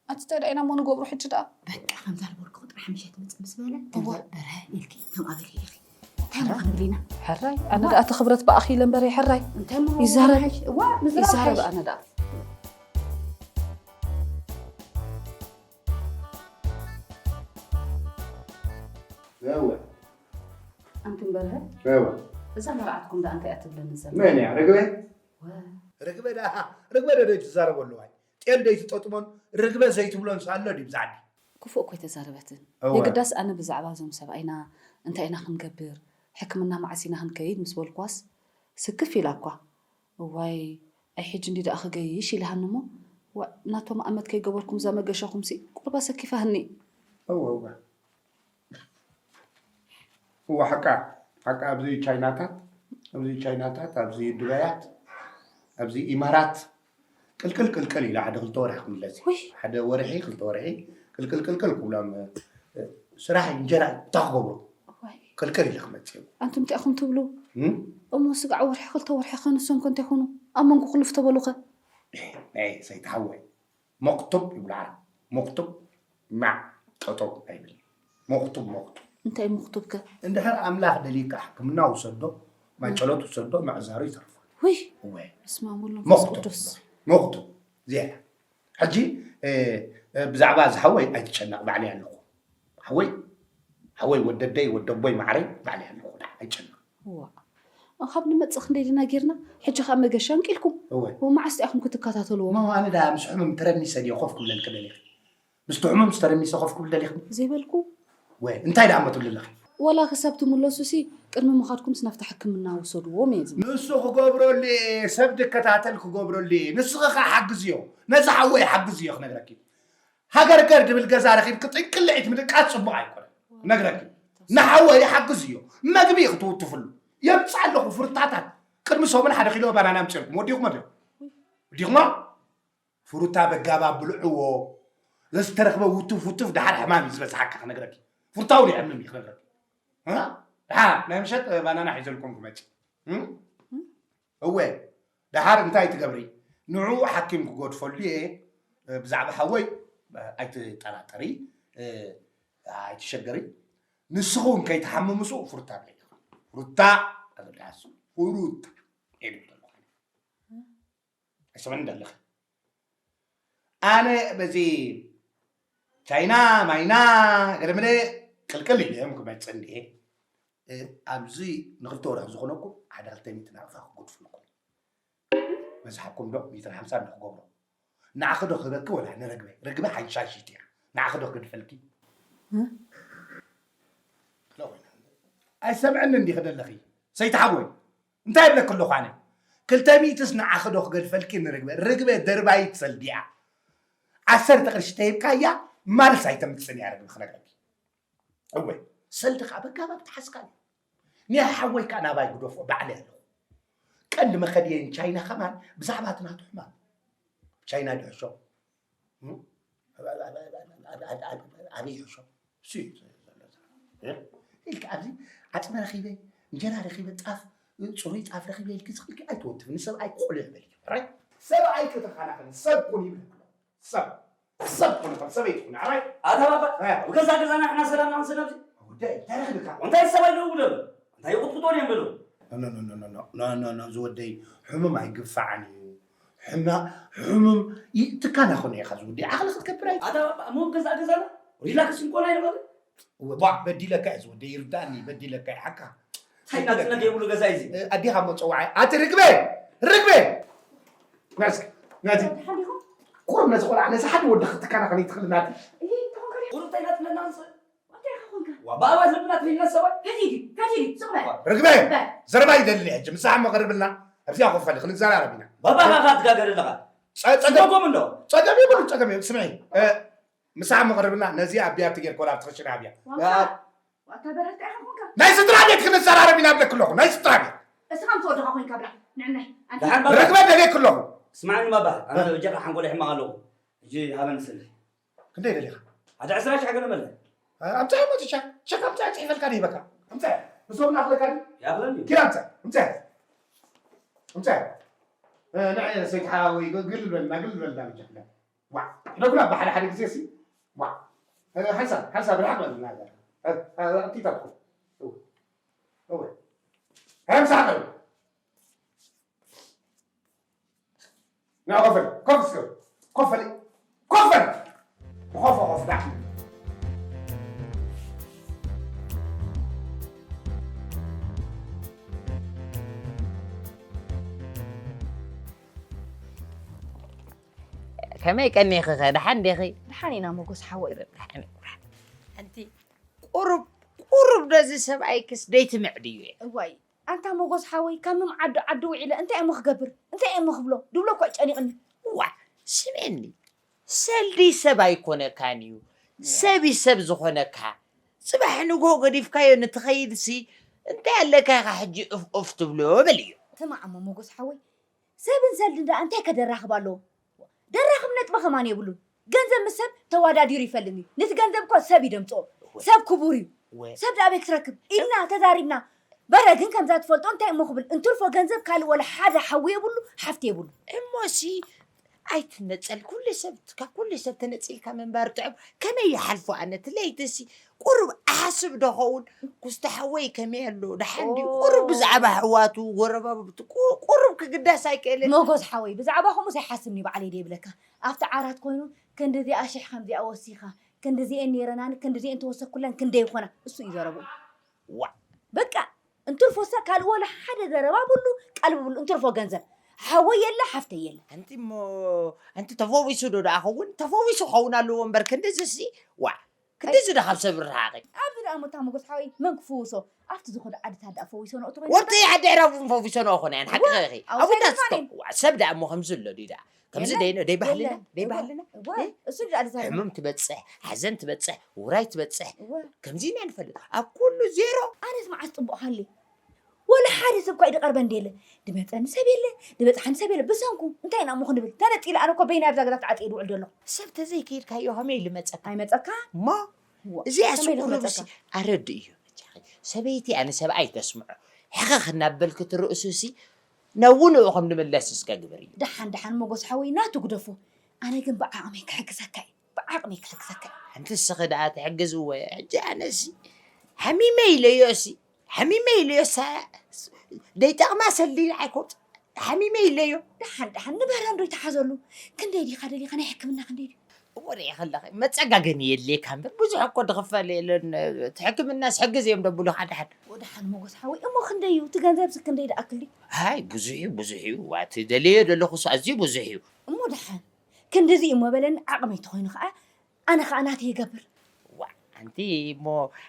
ኣቲ እንታይ ደኣ ኢና እሞ ንገብሮ ሕጂ ደኣ? በቃ ከምዛ ዝበልኩ ጥራሕ ምሸት ምጽእ ምስ በለ፣ እወ። ከምዛ በርሀ ኢልኪ፣ ከም ኣበል ኢልኪ። እንታይ እሞ ክንብል ኢና? ሕራይ፣ ኣነ ደኣ እቲ ክብረት ብኣኺ ኢለ እምበር ሕራይ። እንታይ እሞ ይዛረብ። እዋ፣ ምዝራብ ይዛረብ ሓይሽ። ኣነ ደኣ። እወ። ኣንቱም በርሀ? እወ። እዛ መርዓትኩም ደኣ እንታይ እያ ትብለኒ ዘላ? መን እያ? ርግበ? ወ- ርግበ ደኣ፣ ርግበ ዶ ዘይትዛረብ ኣለዋ? ጤል ዘይትጠጥሞን ርግበ ዘይትብሎን ሳሎ ድዩ ብዛ ዓዲ? ክፉእ እኮ ኣይተዛረበትን። እወ። የግዳስ ኣነ ብዛዕባ እዞም ሰብኣይና እንታይ ኢና ክንገብር፣ ሕክምና መዓስ ኢና ክንከይድ ምስ በልኳስ ስክፍ ኢላ እኳ። እዋይ፣ ኣይ ሕጂ እንዲ ደኣ ክገይሽ ኢልሃኒ እሞ፣ ዋ፣ ናቶም ኣመት ከይገበርኩም እዛ መገሻኹምሲ ቁርባ ሰኪፋህኒ። እወ፣ እወ። እወ፣ ሓቃ፣ ሓቃ ኣብዚ ቻይናታት፣ ኣብዚ ቻይናታት፣ ኣብዚ ዱባያት፣ ኣብዚ ኢማራት ቅልቅል ቅልቅል ኢላ ሓደ ክልተ ወርሒ ክምለስ እዩ። ውይ። ሓደ ወርሒ፣ ክልተ ወርሒ ቅልቅል ቅልቅል ክብሎም፣ እ፣ ስራሕ እንጀራ እንታይ ክገብሩ? እዋይ። ቅልቅል ኢለ ክመጽእ እዩ። ኣንቱም እንታይ ኢኹም ትብሉ? እም? እሞ ስጋዕ ወርሒ ክልተ ወርሒ ከ ንሶም ከ እንታይ ይኹኑ? ኣብ መንጎ ክልፍ ተበሉ ከ? ኤ፣ ኤ፣ ሰይትሓወይ፣ መክቱብ ይብሉ ዓረብ። መክቱብ ማዕ ጠጠው ኣይብል። መክቱብ፣ መክቱብ። እንታይ መክቱብ ከ? እንድሕር ኣምላኽ ደሊካ ሕክምና ውሰዶ፣ ማንጨሎት ውሰዶ፣ ምዕዛሩ ይተርፎ። ውይ፣ እወ። በስመ ኣብ ወወልድ ወመንፈስ መክቱብ። ቅዱስ። መክቱብ። ዝያዳ። ሕጂ፣ እ፣ እ፣ ብዛዕባ እዚ ሓወይ ኣይትጨነቕ፣ ባዕለይ ኣለኹ። ሓወይ፣ ሓወይ፣ ወደደይ፣ ወደቦይ፣ ማዕረይ፣ ባዕለይ ኣለኹ። ደሓ ኣይጨነቕ። ዋ። ካብ ንመጽእ ክንደይ ድና ጌርና፣ ሕጂ ከኣ መገሻ ኣንቂልኩም። እወ። ወመዓስ ኢኹም ክትከታተልዎ? እሞ ኣነ ደኣ ምስ ሕሙም ተረሚሰ ድየ ኮፍ ክብለልኪ ደሊኺ? ምስቲ ሕሙም ዝተረሚሰ ኮፍ ክብል ደሊኺ? ዘይበልኩ። ወ፣ እንታይ ደኣ እሞ ትብሊ ኣለኺ? ዋላ ክሳብ ትምለሱሲ ቅድሚ ምኻድኩምስ ናብታ ሕክምና ውሰድዎም እየ ዝብል። ንሱ ክገብረሉ እየ፣ ሰብ ድከታተል ክገብረሉ እየ። ንስኺ ኸኣ ሓግዝዮ። ነዚ ሓወይ ሓግዝዮ ክነግረኪ። ሃገር ገር ድብል ገዛ ረኺብኪ ጥንቅልዒት ምድቃስ ጽቡቕ ኣይኮነን። ክነግረኪ። ንሓወይ ሓግዝዮ። መግቢ ክትውትፍሉ። የምጽእ ኣለኹ ፍሩታታት። ቅድሚ ሰሙን ሓደ ኪሎ ባናና ኣምጺእልኩም። ወዲኹሞ ድዮ? ወዲኹሞ? ፍሩታ በጋባ ብልዕዎ። ዘዝተረኽበ ውቱፍ ውቱፍ ደሓር ሕማም እዩ ዝበዝሓካ ክነግረኪ። ፍሩታ እውን የሕምም እዩ ክነግረኪ። እ? ደሓር ናይ ምሸት፣ እ፣ ባናና ሒዘልኩም ክመጽእ። እ? እወ፣ ደሓር እንታይ ትገብሪ? ንዕኡ ሓኪም ክገድፈሉ እየ። እ፣ ብዛዕባ ሓወይ፣ እ፣ ኣይትጠራጠሪ፣ እ፣ ኣይትሸገሪ። ንስኺ እውን ከይትሓምሚ ምስኡ ፍሩታ ብለይ። ፍሩታ፣ ፍሩታ፣ ኢሉ ዘለኹ። ኣይሰምዕን ዶ ኣለኺ? ኣነ በዚ ቻይና፣ ማይና፣ ገለመለ ቅልቅል ኢለ እዮም ክመጽእ እንድየ። እ፣ ኣብዚ ንክልተ ወርሒ ዝኾነኩም ሓደ ክልተ ሚእቲ ናቕፋ ክገድፉልኩም። በዝሓኩም ዶ? ሚእትን ሓምሳን ዶ ክገብሮ? ንዓኺ ዶ ክህበኪ ወላ ንረግበ? ረግበ ሓንሻሽት እያ። ንዓኺ ዶ ክገድፈልኪ? እ? ኣይሰምዕን እንዲኺ ደለኺ? ሰይቲ ሓወይ፣ እንታይ እብለኪ ኣለኹ ኣነ? ክልተ ሚእትስ ንዓኺ ዶ ክገድፈልኪ ንርግበ? ርግበ ደርባይት ሰልዲ እያ። ዓሰርተ ቅርሺ ተሂብካያ፣ ማልስ ኣይተምጽእን እያ ርግበ ክነግረኪ። እወ፣ ሰልዲ ኸኣ በጋባብ ትሓስካኒ። ንያ ሓወይ ከኣ ናባይ ግደፎ፣ ባዕለይ ኣለኹ። ቀንዲ መኸድየን ቻይና ከማን ብዛዕባ እቲ ናቱ ሕማም። ቻይና ድሕሾ። እም? ኣበይ ሕሾ? እሱ እዩ ዘሎ ዘሎ። እ? ኢልካ ኣብዚ ዓጽሚ ረኺበ፣ እንጀራ ረኺበ፣ ጣፍ፣ ጽሩይ ጣፍ ረኺበ ኢልኪ ዝኽልኪ ኣይትወትፍ። ንሰብኣይ ቆልዕ በልዮ። ራይ? ሰብኣይ ከተኸናኸኒ ሰብ ኩን ይብለኪ። ሰብ። ሰብ ኩን፣ ከም ሰበይቲ ኩን። ራይ? ኣታ ባባ፣ እ። ኣብ ገዛ ገዛና ንሕና ሰላምና ክንስነ ኣብዚ። ወደይ፣ እንታይ ረኺብካ? እንታይ ሰብኣይ ደው ብሎ? እንታይ ይቕጥቅጦ ድዮም ብሎ? ኖ፣ ኖ፣ ኖ፣ ዝወደይ፣ ሕሙም ኣይግፋዕን እዩ። ሕማ-፣ ሕሙም ይ-፣ ትካናኸኖ ኢኻ ዝወደይ። ዓቕሊ ክትገብር ኣይ-፣ ኣታ ባባ፣ እሞ ኣብ ገዛ ገዛና ሪላክስ እንኮን ኣይንበል? እወ፣ ቧዕ፣ በዲለካ እየ ዝወደይ፣ ይርዳእኒ፣ በዲለካ እየ፣ ሓቅኻ። እንታይ ናጽነት የብሉ ገዛ እዩ እዚ? እ፣ ኣዴኻ እሞ ጸውዓይ። ኣቲ ርግበ! ርግበ! ናስኪ፣ ናቲ። ደሓን ዲኹም? ቁሩብ ነዚ ቆልዓ፣ ነዚ ሓደ ወዲ ክትከናኸን ይትኽእል ናቲ። እሂ፣ እንታይ ኮንካ? ቁሩብ እንታይ ናጽነትና ንስእ? እንታይ ኢኻ ኮንካ? ዋ፣ ብኣባት ልብና ትሪእና ሰብኣይ? ከቲዲ፣ ከቲዲ፣ ስቕ በል። ርግበ! በል። ዘረባ ይደሊ ሕጂ፣ ምሳሕ እሞ ቀርብልና። ኣብዚኣ ኮፍ በሊ፣ ክንዘራረብ ኢና። ባባኻ ትጋገር ኣለኻ። ጸ-፣ ጸገም፣ ስሞጎም እንዶ። ጸገም የብሉ፣ ጸገም የብሉ። ስምዒ፣ እ፣ ምሳሕ እሞ ቀርብልና፣ ነዚ ኣብያ ኣብቲ ጌርካ ወላ ኣብቲ ክሽነ ኣብያ። ዋንካ፣ እ፣ ዋታ በረታ ኢኻ ኮንካ። ናይ ስድራ ቤት ክንዘራረብ ኢና ብለክ ኣለኹ፣ ናይ ስድራ ቤት። እስኻ ምስ ወድኻ ኮንካ ብላ፣ ንዕናይ፣ ኣንታ። ደሓን ባባ። ርግበ ደልየክ ኣለኹ። ስማዕኒ ባባ፣ ኣነ እ። በጃኻ ሓንጎለይ ሕማቕ ኣለኹ። ሕጂ ሃበኒ ስልኪ። ክንደይ ደሊኻ? ሓደ ዕስራ ሺሕ ገለ መለ። እ፣ ኣምጻእ እሞ እቲ ቸክ፣ ቸክ ኣምጻእ፣ ጽሒፈልካ ንሂበካ። ኣምጻእ። ንሶም ናኽለካ ድዩ? ይኣኽለኒ። ኪድ ኣምጻእ፣ ኣምጻእ። ኣምጻእ። እ፣ ንዐ ሰይትሓ ወይ ግ-፣ ግል በልና፣ ግል በልና ብቻ። ዋ፣ ነጉላ ብሓደ ሓደ ግዜ ሲ። ዋ። እ፣ ሓንሳብ፣ ሓንሳብ ርሓቕ በልና። እ፣ እ፣ ኣቲታትኩም። እወ። እወ። ሃምሳ በል። ና ኮፍ በል፣ ኮፍ እስከ፣ ኮፍ በል፣ ኮፍ በል። ኮፍ፣ ኮፍ፣ ዳ። ከመይ ቀኒኺ ኸ? ደሓን ዲኺ? ደሓን ኢና ሞጎስ ሓወይ። ደሓን እየ። ሓንቲ ቁሩብ፣ ቁሩብ ነዚ ሰብኣይክስ ደይትምዕድዮ እየ። እዋይ፣ ኣንታ ሞጎስ ሓወይ፣ ካብ ምምዓዱ ዓዲ ውዒለ እንታይ እሞ ክገብር? እንታይ እሞ ክብሎ? ድብሎ እኮ ጨኒቕኒ። ዋ፣ ስምዕኒ፣ ሰልዲ ሰብ ኣይኮነካን እዩ። ሰብ እዩ ሰብ ዝኾነካ። ጽባሕ ንግሆ ገዲፍካዮ ንትኸይድሲ እንታይ ኣለካ ኢኻ ሕጂ እፍ እፍ ትብሎ? በልዮ። ስማዕ እሞ ሞጎስ ሓወይ፣ ሰብን ሰልድን ደኣ እንታይ ከደራኽብ ኣለዎ? ደራኽብ ነጥቢ ከማን የብሉን። ገንዘብ ምስ ሰብ ተዋዳዲሩ ይፈልም እዩ። ነቲ ገንዘብ እኮ ሰብ እዩ ደምፅኦ። ሰብ ክቡር እዩ። ሰብ ደኣ ኣበይ ክትረክብ? ኢድና ተዛሪብና። በረ ግን ከምዛ ትፈልጦ እንታይ እሞ ክብል እንትርፎ ገንዘብ ካልእ ወላ ሓደ ሓዊ የብሉ ሓፍቲ የብሉ። እሞሲ ኣይትነፀል። ኩሉ ሰብ ካብ ኩሉ ሰብ ተነፂልካ ምንባር ጥዑም። ከመይ ይሓልፎ ኣነ ትለይትሲ ቁሩብ ኣሓስብ ዶ ኸውን? ኩስተ ሓወይ ከመይ ኣሎ? ደሓን ድዩ? ቁሩብ ብዛዕባ ኣሕዋቱ፣ ጎረባብቱ ቁ- ቁሩብ ክግዳስ ኣይክእልን። መጎስ ሓወይ ብዛዕባ ከምኡስ ኣይሓስብን እዩ ባዕለይ ደይብለካ። ኣብቲ ዓራት ኮይኑ ክንድዚኣ ሽሕ ከምዚኣ ወሲኻ፣ ክንድዚኤን ነይረናን ክንድዚኤን ተወሰኩለን ክንደይ ይኾና እሱ እዩ ዘረብኡ። ዋእ! በቃ እንትርፎሳ ካልእ ወላ ሓደ ዘረባ ብሉ ቃል ብብሉ እንትርፎ ገንዘብ ሓወይ የለ ሓፍተይ የለ። ኣንቲ እሞ ኣንቲ ተፈዊሱ ዶ ደኣ ኸውን? ተፈዊሱ ክኸውን ኣለዎ እምበር ክንድዚ ሲ ዋእ! ክንድዚ ዶ ካብ ሰብ ይረሓቕ? ኣብዚ ደኣ እሞ እታ ሞጎስ ሓወይ መን ክፍውሶ ኣብቲ ዝኸዶ ዓድታት ደኣ ፈዊሶ ነኡ ተኾይኑ ወርቲ ሓደዕራ እውን ፈዊሶ ነኡ ኾነ ያን ሓቂ ኢኺ። ኣብኡ ዳስ ሰብ ደኣ እሞ ከምዚ ኣሎ ድዩ ደኣ? ከምዚ ደይኖ ደይ ባህልና ደይ ባህልና እሱ ደኣ ዝዛረብ ሕሙም ትበጽሕ፣ ሓዘን ትበጽሕ፣ ውራይ ትበጽሕ። ከምዚ ኢና ንፈልጥ። ኣብ ኩሉ ዜሮ። ኣነስ መዓስ ጽቡቕ ሃሊ ወላ ሓደ ሰብ እኳ እዩ ዝቐርበ እንዴለ ድመፀኒ ሰብ የለ ድበፅሓኒ ሰብ የለ ብሰንኩ እንታይ ኢና እሞ ክንብል ተነፂለ ኣነ እኮ በይና ኣብዛ ገዛ ተዓፅየ ድውዕል ዘለኹ ሰብ ተዘይከይድካዮ ከመይ ኢሉ መፀካ ኣይመፀካ እሞ እዚኣ ከመይ ኢሉ ስቁሩብሲ ክመፀካ ኣረድ እዩ ሰበይቲ ኣነ ሰብኣይ ተስምዖ ሕኸኽ እናበልክ ትርእሱ ሲ ነውንኡ ከም ንምለስ እስከ ግብር እዩ ደሓን ደሓን ሞጎስ ሓወይ ናቱ ግደፎ ኣነ ግን ብዓቕመይ ክሕግዘካ እዩ ብዓቕመይ ክሕግዘካ እዩ ሓንቲ እስኺ ደኣ ትሕግዝዎ ሕጂ ኣነሲ ሓሚመ ኢለዮ ሲ ሓሚመ ኢለዮ ደይጠቕማ ሰልዲ ንዓይ ከውፅእ ሓሚመ ኢለዮ። ደሓን ደሓን ንበረንዶ ይተሓዘሉ። ክንደይ ዲኻ ደሊኻ ናይ ሕክምና ክንደይ ድዩ? እወ ሪኤ ከለኺ መፀጋገኒ የድልየካ እምበር ብዙሕ እኮ ድኽፈል የለን እቲ ሕክምናስ ሕግዝ እዮም ደብሉኻ ደሓን። ወደሓን ሞጎስ ሓወይ እሞ ክንደይ እዩ እቲ ገንዘብስ ክንደይ ድኣክል ድዩ? ኣይ ብዙሕ እዩ ብዙሕ እዩ ዋእ እቲ ደልየዮ ደለኹስ ኣዝዩ ብዙሕ እዩ። እሞ ደሓን ክንድዚ እዩ እሞ በለኒ ዓቕመይ ተኾይኑ ኸዓ ኣነ ኸዓ ናተይ ይገብር። ዋእ ኣንቲ እሞ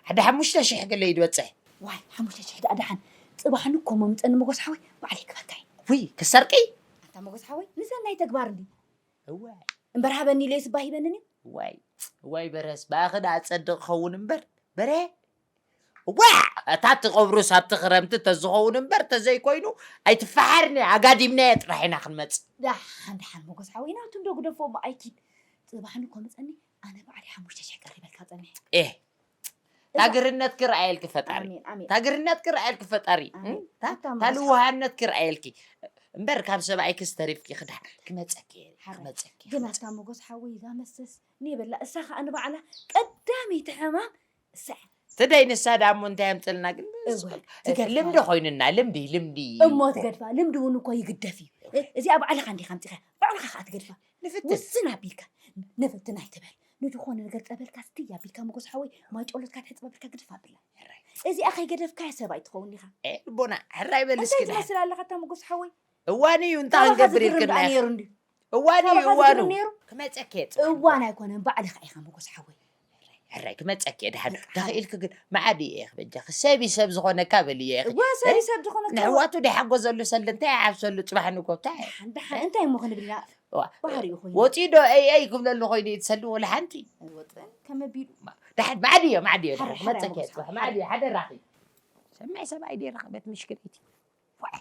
ሓደ ሓሙሽተ ሽሕ ገለ እዩ ድበፅሕ። ዋይ ሓሙሽተ ሽሕ ደኣ ደሓን ፅባሕ ንኮ መምፀኒ መጎስ ሓወይ ባዕለይ ክበካ እዩ። ውይ ክሰርቂ? ኣንታ መጎስ ሓወይ ንሰናይ ተግባር እንዲ እወ እምበር ሃበኒ ኢለዮስ እባ ሂበንን እዩ። ዋይ ዋይ በረስ ብኣኺ ደኣ ፀድቕ ኸውን እምበር በረ ዋዕ እታ ትቐብሩስ ኣብቲ ክረምቲ ተዝኸውን እምበር ተዘይኮይኑ ኣይትፈሓርኒ ኣጋዲምናዮ ጥራሕ ኢና ክንመፅእ። ደሓን ደሓን ሞጎስ ሓወይ ናቱ እንዶ ግደፎ እሞ ኣይኪድ። ፅባሕ ንኮ ምፀኒ ኣነ ባዕለይ ሓሙሽተ ሽሕ ቀሪበልካ ፀኒሐ። ኤህ ታግርነትኪ ረኣየልኪ ፈጣሪ ኣሜን ኣሜን ታግርነትኪ ረኣየልኪ ፈጣሪ ኣሜን እም? ታ- ኣታ ታ ሞጎስ ልውሃነትኪ ረኣየልኪ እምበር ካብ ሰብኣይኪ ዝተሪፍኪ ክዳ ክመፀኪ እየ፣ ሓራይ ክመፀኪ እየ፣ ግን ክመፀኪ ኣታ ሞጎስ ሓወይ እዛ መሰስ ኔበላ እሳ ከዓ ንባዕላ ቀዳመይቲ ሕማም እሳ እያ ትደይ ንሳ ደኣ እሞ እንታይ የምፅልና ግን እወ፣ ትገድፋ። ልምዲ ኮይኑና ልምዲ ልምዲ እሞ ትገድፋ ልምዲ እውን እኮ ይግደፍ እዩ እ- እዚኣ ባዕልኻ እንዲኻ ኣምፂኻ ባዕልኻ ከዓ ትገድፋ ንፍትን ውስን ኣቢልካ ንፍትን ኣይትበል ንዝኾነ ነገር ፀበልካ ስትይ ኣቢልካ መጎስ ሓወይ ማይ ጨሎትካ ትሕፅብ ኣቢልካ ግድፍ ኣብላ እዚኣ ከይገደፍካያ ሰብ ኣይትኸውን ኢኻ ኤ ልቦና ሕራይ በል እንታይ እስኪ ድሓን ትመስል ኣለኻ እታ መጎስ ሓወይ እዋን እዩ እንታይ ካባኻ ክንገብር ዝግርም ኢልክና ደኣ ኢኻ ነይሩ እንድዩ እዋን እዩ ካባኻ እዋኑ ዝግርም ነይሩ ክመፀኪ እየ ፅቡቅ እዋን ኣይኮነን ባዕልኻ ኢኻ መጎስ ሓወይ ሕራይ ክመፀኪ እየ ድሓን ተኽኢልኪ ግን መዓዲ እየ ክበጃኺ ሰብ እዩ ሰብ ዝኾነካ በልዮ ኢኺ እዋ ሰብ እዩ ሰብ ዝኾነካ ንሕዋቱ ደይሓጎዘሉ ሰሊ እንታይ ይሓፍሰሉ ፅባሕ ንጎ እንታይ ደሓን እንታይ እሞ ክንብል ኢና ዋ፣ ባህሪኡ ኮይኑ። ወፂኡ ዶ ኤይ ኤይ ክብለሉ ኮይኑ እዩ ትሰሊ ወላ ሓንቲ። ኣይወፅእን ከመቢሉ። ደሓን ማዕድዮ ማዕድዮ ደሓን ሕራይ ክመፀኪ እየ ሕራይ ፅባሕ ማዕድዮ ሓደራኺ። ሰማይ ሰብኣይ ደይ ረኸበት ምሽክለይቲ። ዋይ።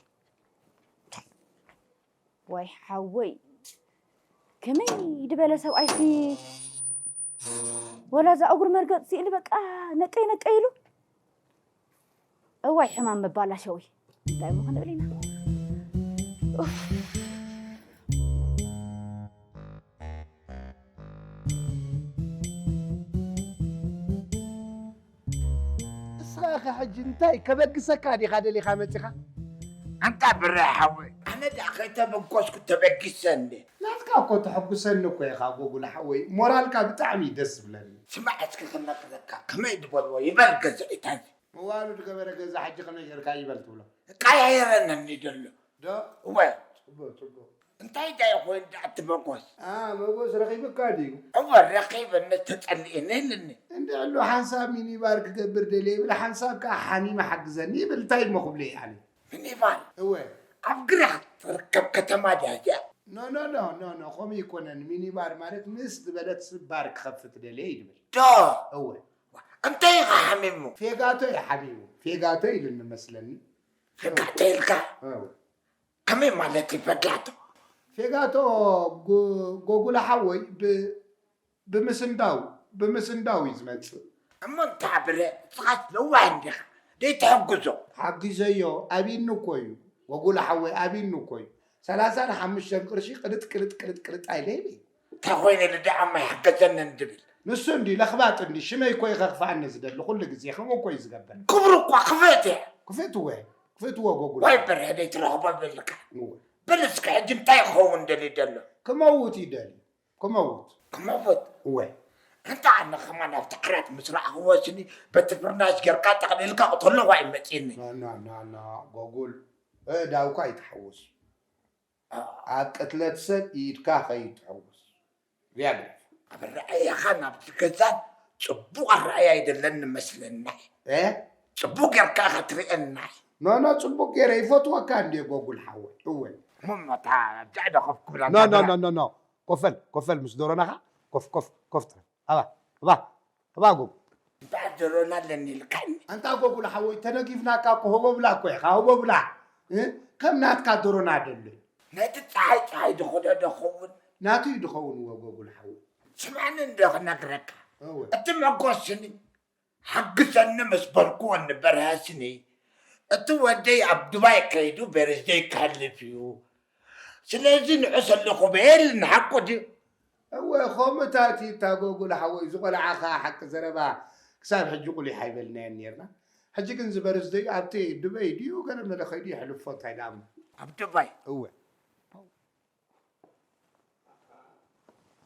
ዋይ ሓወይ ከመይ ድበለ ሰብኣይሲ ወላ እዛ እጉር መርገፂ ስእሊ በቃ ነቀይ ነቀይ ኢሉ። እዋይ ሕማም መባላሸዊ እንታይ እሞ ክንብል ኢና። ኡፍ። እስኻ ኸ ሕጂ እንታይ ከበግሰካ ዲኻ ደሊኻ መጺኻ? ኣንታ ብራይ ሓወይ ኣነ ደኣ ከይተበገስኩ ተበጊሰ እንዴ። ናትካ እኮ ተሐጉሰኒ እኮ ኢኻ ጎጉለ ሓወይ ሞራልካ ብጣዕሚ እዩ ደስ ዝብለኒ። ስማዕ እስኪ ክነግረካ ከመይ ዝበልዎ ይበል ገዛኢታ እዚ። ምዋሉ ዝገበረ ገዛ ሕጂ ከመይ ጌርካ ይበል ትብሎ? ይቀያየረኒ ዘሎ። ዶ? እወ። ጽቡቅ ጽቡቅ። እንታይ ዳይ ኮይኑ ደኣ እቲ መጎስ? ኣ መጎስ ረኺብካ ድዩ? እወ ረኺበኒ ተጸሊእኒ ኢልኒ። እንድዕሉ ሓንሳብ ሚኒባር ክገብር ደልየ ይብል ሓንሳብ ከኣ ሓሚመ ሓግዘኒ ይብል እንታይ እሞ ክብሎ እየ ኣነ? ሚኒባር እወ ኣብ ግሪክ ትርከብ ከተማ ድያ እዚኣ? ኖ ኖ ኖ ኖ ኖ ከምኡ ይኮነን። ሚኒባር ማለት ምስ ዝበለት ባር ክኸፍት ደልየ ይድብል። ዶ እወ እንታይ ኢኻ ሓሚሙ? ፌጋቶ እዩ ሓሚሙ። ፌጋቶ ኢሉኒ መስለኒ። ፈጋቶ ኢልካ እወ ከመይ ማለት እዩ ፈጋቶ? ፌጋቶ ጎጉላ ሓወይ ብምስንዳው ብምስንዳው እዩ ዝመፅእ። እሞ እንታይ ብረ ንስኻስ ለዋህ እንዲኻ ዘይትሕግዞ? ሓጊዘዮ ኣቢኒ እኮ እዩ። ጎጉላ ሓወይ ኣቢኒ እኮ እዩ። ሰላሳን ሓሙሽተን ቅርሺ ቅልጥ ቅልጥ ቅልጥ ቅልጥ ኣይለይበይ። እንታይ ኮይነ ልደዓማ ይሕገዘኒ እንድብል? ንሱ እንዲ ለኽባጥ እንዲ ሽመይ እኮ ይኸኽፍኣኒ ዝደሊ ኩሉ ግዜ ከምኡ እኮ እዩ ዝገብር። ክብሩ እኳ ክፍእት እያ። ክፍእትዎ ክፍእትዎ ጎጉላ ወይ በርሀ ደይትረኽቦ ብልካ። በል እስኪ ሕጂ እንታይ ክኸውን ደልዩ ደሎ? ክመውት እዩ ደልዩ። ክመውት። ክመውት? እወ። እንተ ኣነ ኸማን ኣብቲ ዓራት ምስ ረኣኽዎ ስኒ በቲ ፍርናሽ ጌርካ ጠቕሊልካ ቅተሎ ዋይ መጺኒ። ና ና ና ና ጎጉል ኣእዳውካ ኣይትሓውስ። ኣብ ቅትለት ሰብ ኢድካ ከይትሕውስ። ሪያ ግደፍ። ኣብ ኣረኣእያኻ ናብቲ ገዛን ጽቡቕ ኣረኣእያ ኣይደለኒ መስለና። እ? ጽቡቕ ጌርካ ኢኻ ትርእየና። ኖ ኖ ጽቡቕ ጌረ ይፈትወካ እንድየ ጎጉል ሓወይ። እወ። እሞ እታ ኣብዛ ዕደ ኮፍ ክብላ ኖ ኖ ኖ ኖ ኮፈል ኮፈል ምስ ዶሮናኻ ኮፍ ኮፍ ኮፍ ትብል። ኣባ ኣባ ኣባ ጎጉል። እምበኣር ዶሮና ኣለኒ ኢልካኒ። ኣንታ ጎጉል ሓወይ ተነጊፍናካ እኮ ህቦብላ እኮ ኢኻ ህቦብላ። እ? ከም ናትካ ዶሮና ደሎ። ነቲ ጸሓይ ጸሓይ ድኾዶ ዶ ኸውን? ናቱ እዩ ድኸውን እወ ጎጉል ሓወይ። ስምዓኒ እንዶ ክነግረካ። እወ። እቲ መጎስኒ ሓግዘኒ ምስ በልክዎ ንበርሀ ስኒ እቲ ወደይ ኣብ ዱባይ ከይዱ በርዝደይ ከሕልፍ እዩ። ስለዚ ንዑ ሰለኹ በየል ንሓቁ ድዩ? እወ ከምኡ እታ እቲ እታ ጎጉል ሓወይ ዝቆልዓ ከኣ ሓቂ ዘረባ ክሳብ ሕጂ ቁሊሕ ኣይበልናዮን ኔርና። ሕጂ ግን ዝበርዝደዩ ኣብቲ ዱበይ ድዩ ገለ መለ ከይዱ የሕልፎ እንታይ ደኣ እሞ። ኣብ ዱባይ? እወ።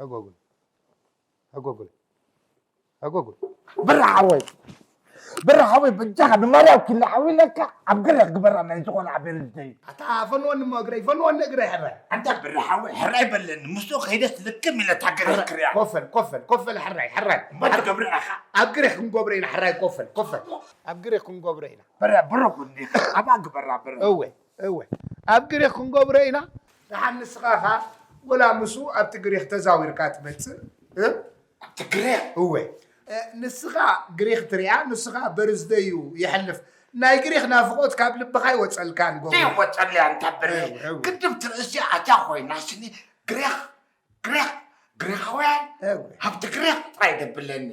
ኣጎጉል ኣጎጉል ኣጎጉል ብራ ሓወይ ብራ ሓወይ በጃኻ ንማርያም ክልዓዊ ለካ ኣብ ገለ ክግበራ ናይ ዝኾነ ዓቤል ዝደይ ኣታ ፈንወኒ እሞ እግረይ ፈንወኒ እግረይ ሕረ ኣንታ ብራ ሓወይ ሕራይ በለኒ ምስኡ ከይደስ ልክም ኢለ ታገለ ክሪያ ኮፈል ኮፈል ኮፈል ሕራይ ሕራይ እሞ ትገብር ኢኻ ኣብ ግሬ ክንጎብረ ኢና ሕራይ ኮፈል ኮፈል ኣብ ግሬ ክንጎብረ ኢና ብራ ብሩክ እንዲኻ ኣባ ግበራ ብራ እወ እወ ኣብ ግሪኽ ክንገብሮ ኢና። ደሓን ንስኻ ኸኣ ወላ ምስኡ ኣብቲ ግሪኽ ተዛዊርካ ትመጽእ። እ? ኣብቲ ግሪኽ? እወ። እ፣ ንስኻ ግሪኽ ትሪኣ፣ ንስኻ በርዝደዩ ይሐልፍ። ናይ ግሪኽ ናፍቖት ካብ ልብኻ ኣይወጸልካን ጎበዝ። ዘይወጸለይ ኣንታ ብሬ። እወ፣ እወ። ግድም ትርእሲ ኣታ ኮይና ስኒ ግሪኽ ግሪኽ ግሪኻውያን እወ። ኣብቲ ግሪኽ ጥራይ ደብለኒ።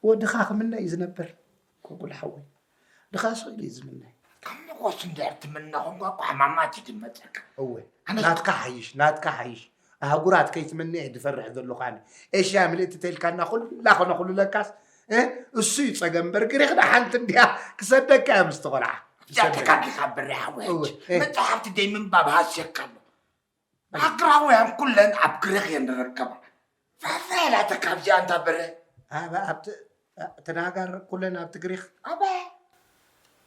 ወድኻ ክምነ እዩ ዝነብር። ጎጉል ሓወይ። ድኻ ስቕ ኢሉ እዩ ዝምነ። ከም ንቆስ እንድሕር ትምነ ኾንኳ እኮ ሕማማት እዩ ዝመፀካ። እወ ኣነ ናትካ ሓይሽ ናትካ ሓይሽ ኣህጉራት ከይትምነ እየ ዝፈርሕ ዘለኹ ኣነ። ኤሽያ ምልእቲ ተይልካና ኩላ ኮነ ኩሉ ለካስ እ እሱ እዩ ፀገም እምበር ግሪኽ ደሓንቲ እንድያ ክሰደካ እያ ምስቲ ቆልዓ። እዚኣ ክሰደካ። ተጋጊኻ በሪኻ ውሕጅ እወ፣ እ። መፅሓፍቲ ደይ ምንባብ ሃስየካ ኣሎ። ሃገራውያን ኩለን ኣብ ግሪኽ እየን ዝርከባ። ፋፋ ኢላተ ካብዚኣ እንታ በረ። ኣብ ኣብቲ ተናጋር ኩለን ኣብቲ ግሪኽ ኣበ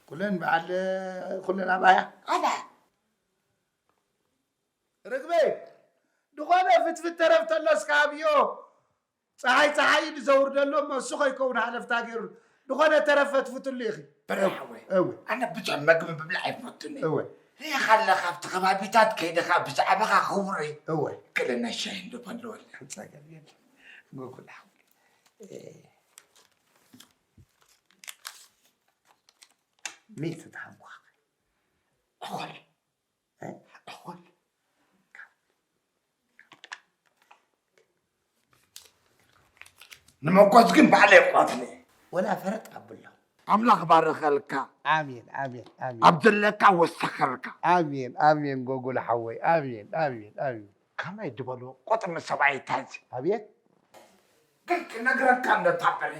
ኩለን በዓል ኩለን ኣባያ ኣበ ርግበይ ዝኾነ ፍትፍት ተረፍ ተለስ ክሃብዮ። ፀሓይ ፀሓይ እዩ ዝዘውር ዘሎ እሞ እሱ ከይከውን ሃለፍታ ገይሩ ዝኾነ ተረፍ ፈትፍትሉ ኢኺ። በረ ሓወይ እወ ኣነ ብዙሕ መግቢ ምብላዕ ኣይፈቱን እየ። እወ ሪኢኻ ኣለኻ ኣብቲ ከባቢታት ከይድኻ ብዛዕባኻ ክውሪ እወ ገለ ናይ ሻሂ እንዶ ፈልወለይ። ጸገም የለን ጎጉል ሓወይ። ሚልቲ ተሃምኳ እኾል እኾል ንመጎስ ግን ባዕለይ ቆትለ ወላ ፈረጥ ኣብሎ ኣምላኽ ባረኸልካ ኣሜን ኣሜን ኣሜን ኣብ ዘለካ ወሰኸልካ ኣሜን ኣሜን ጎጎል ሓወይ ኣሜን ኣሜን ኣሜን ከመይ ድበሎ ቆጥሚ ሰብኣይ ታንሲ ኣብየት ግን ክነግረካ እንዶ ታበለ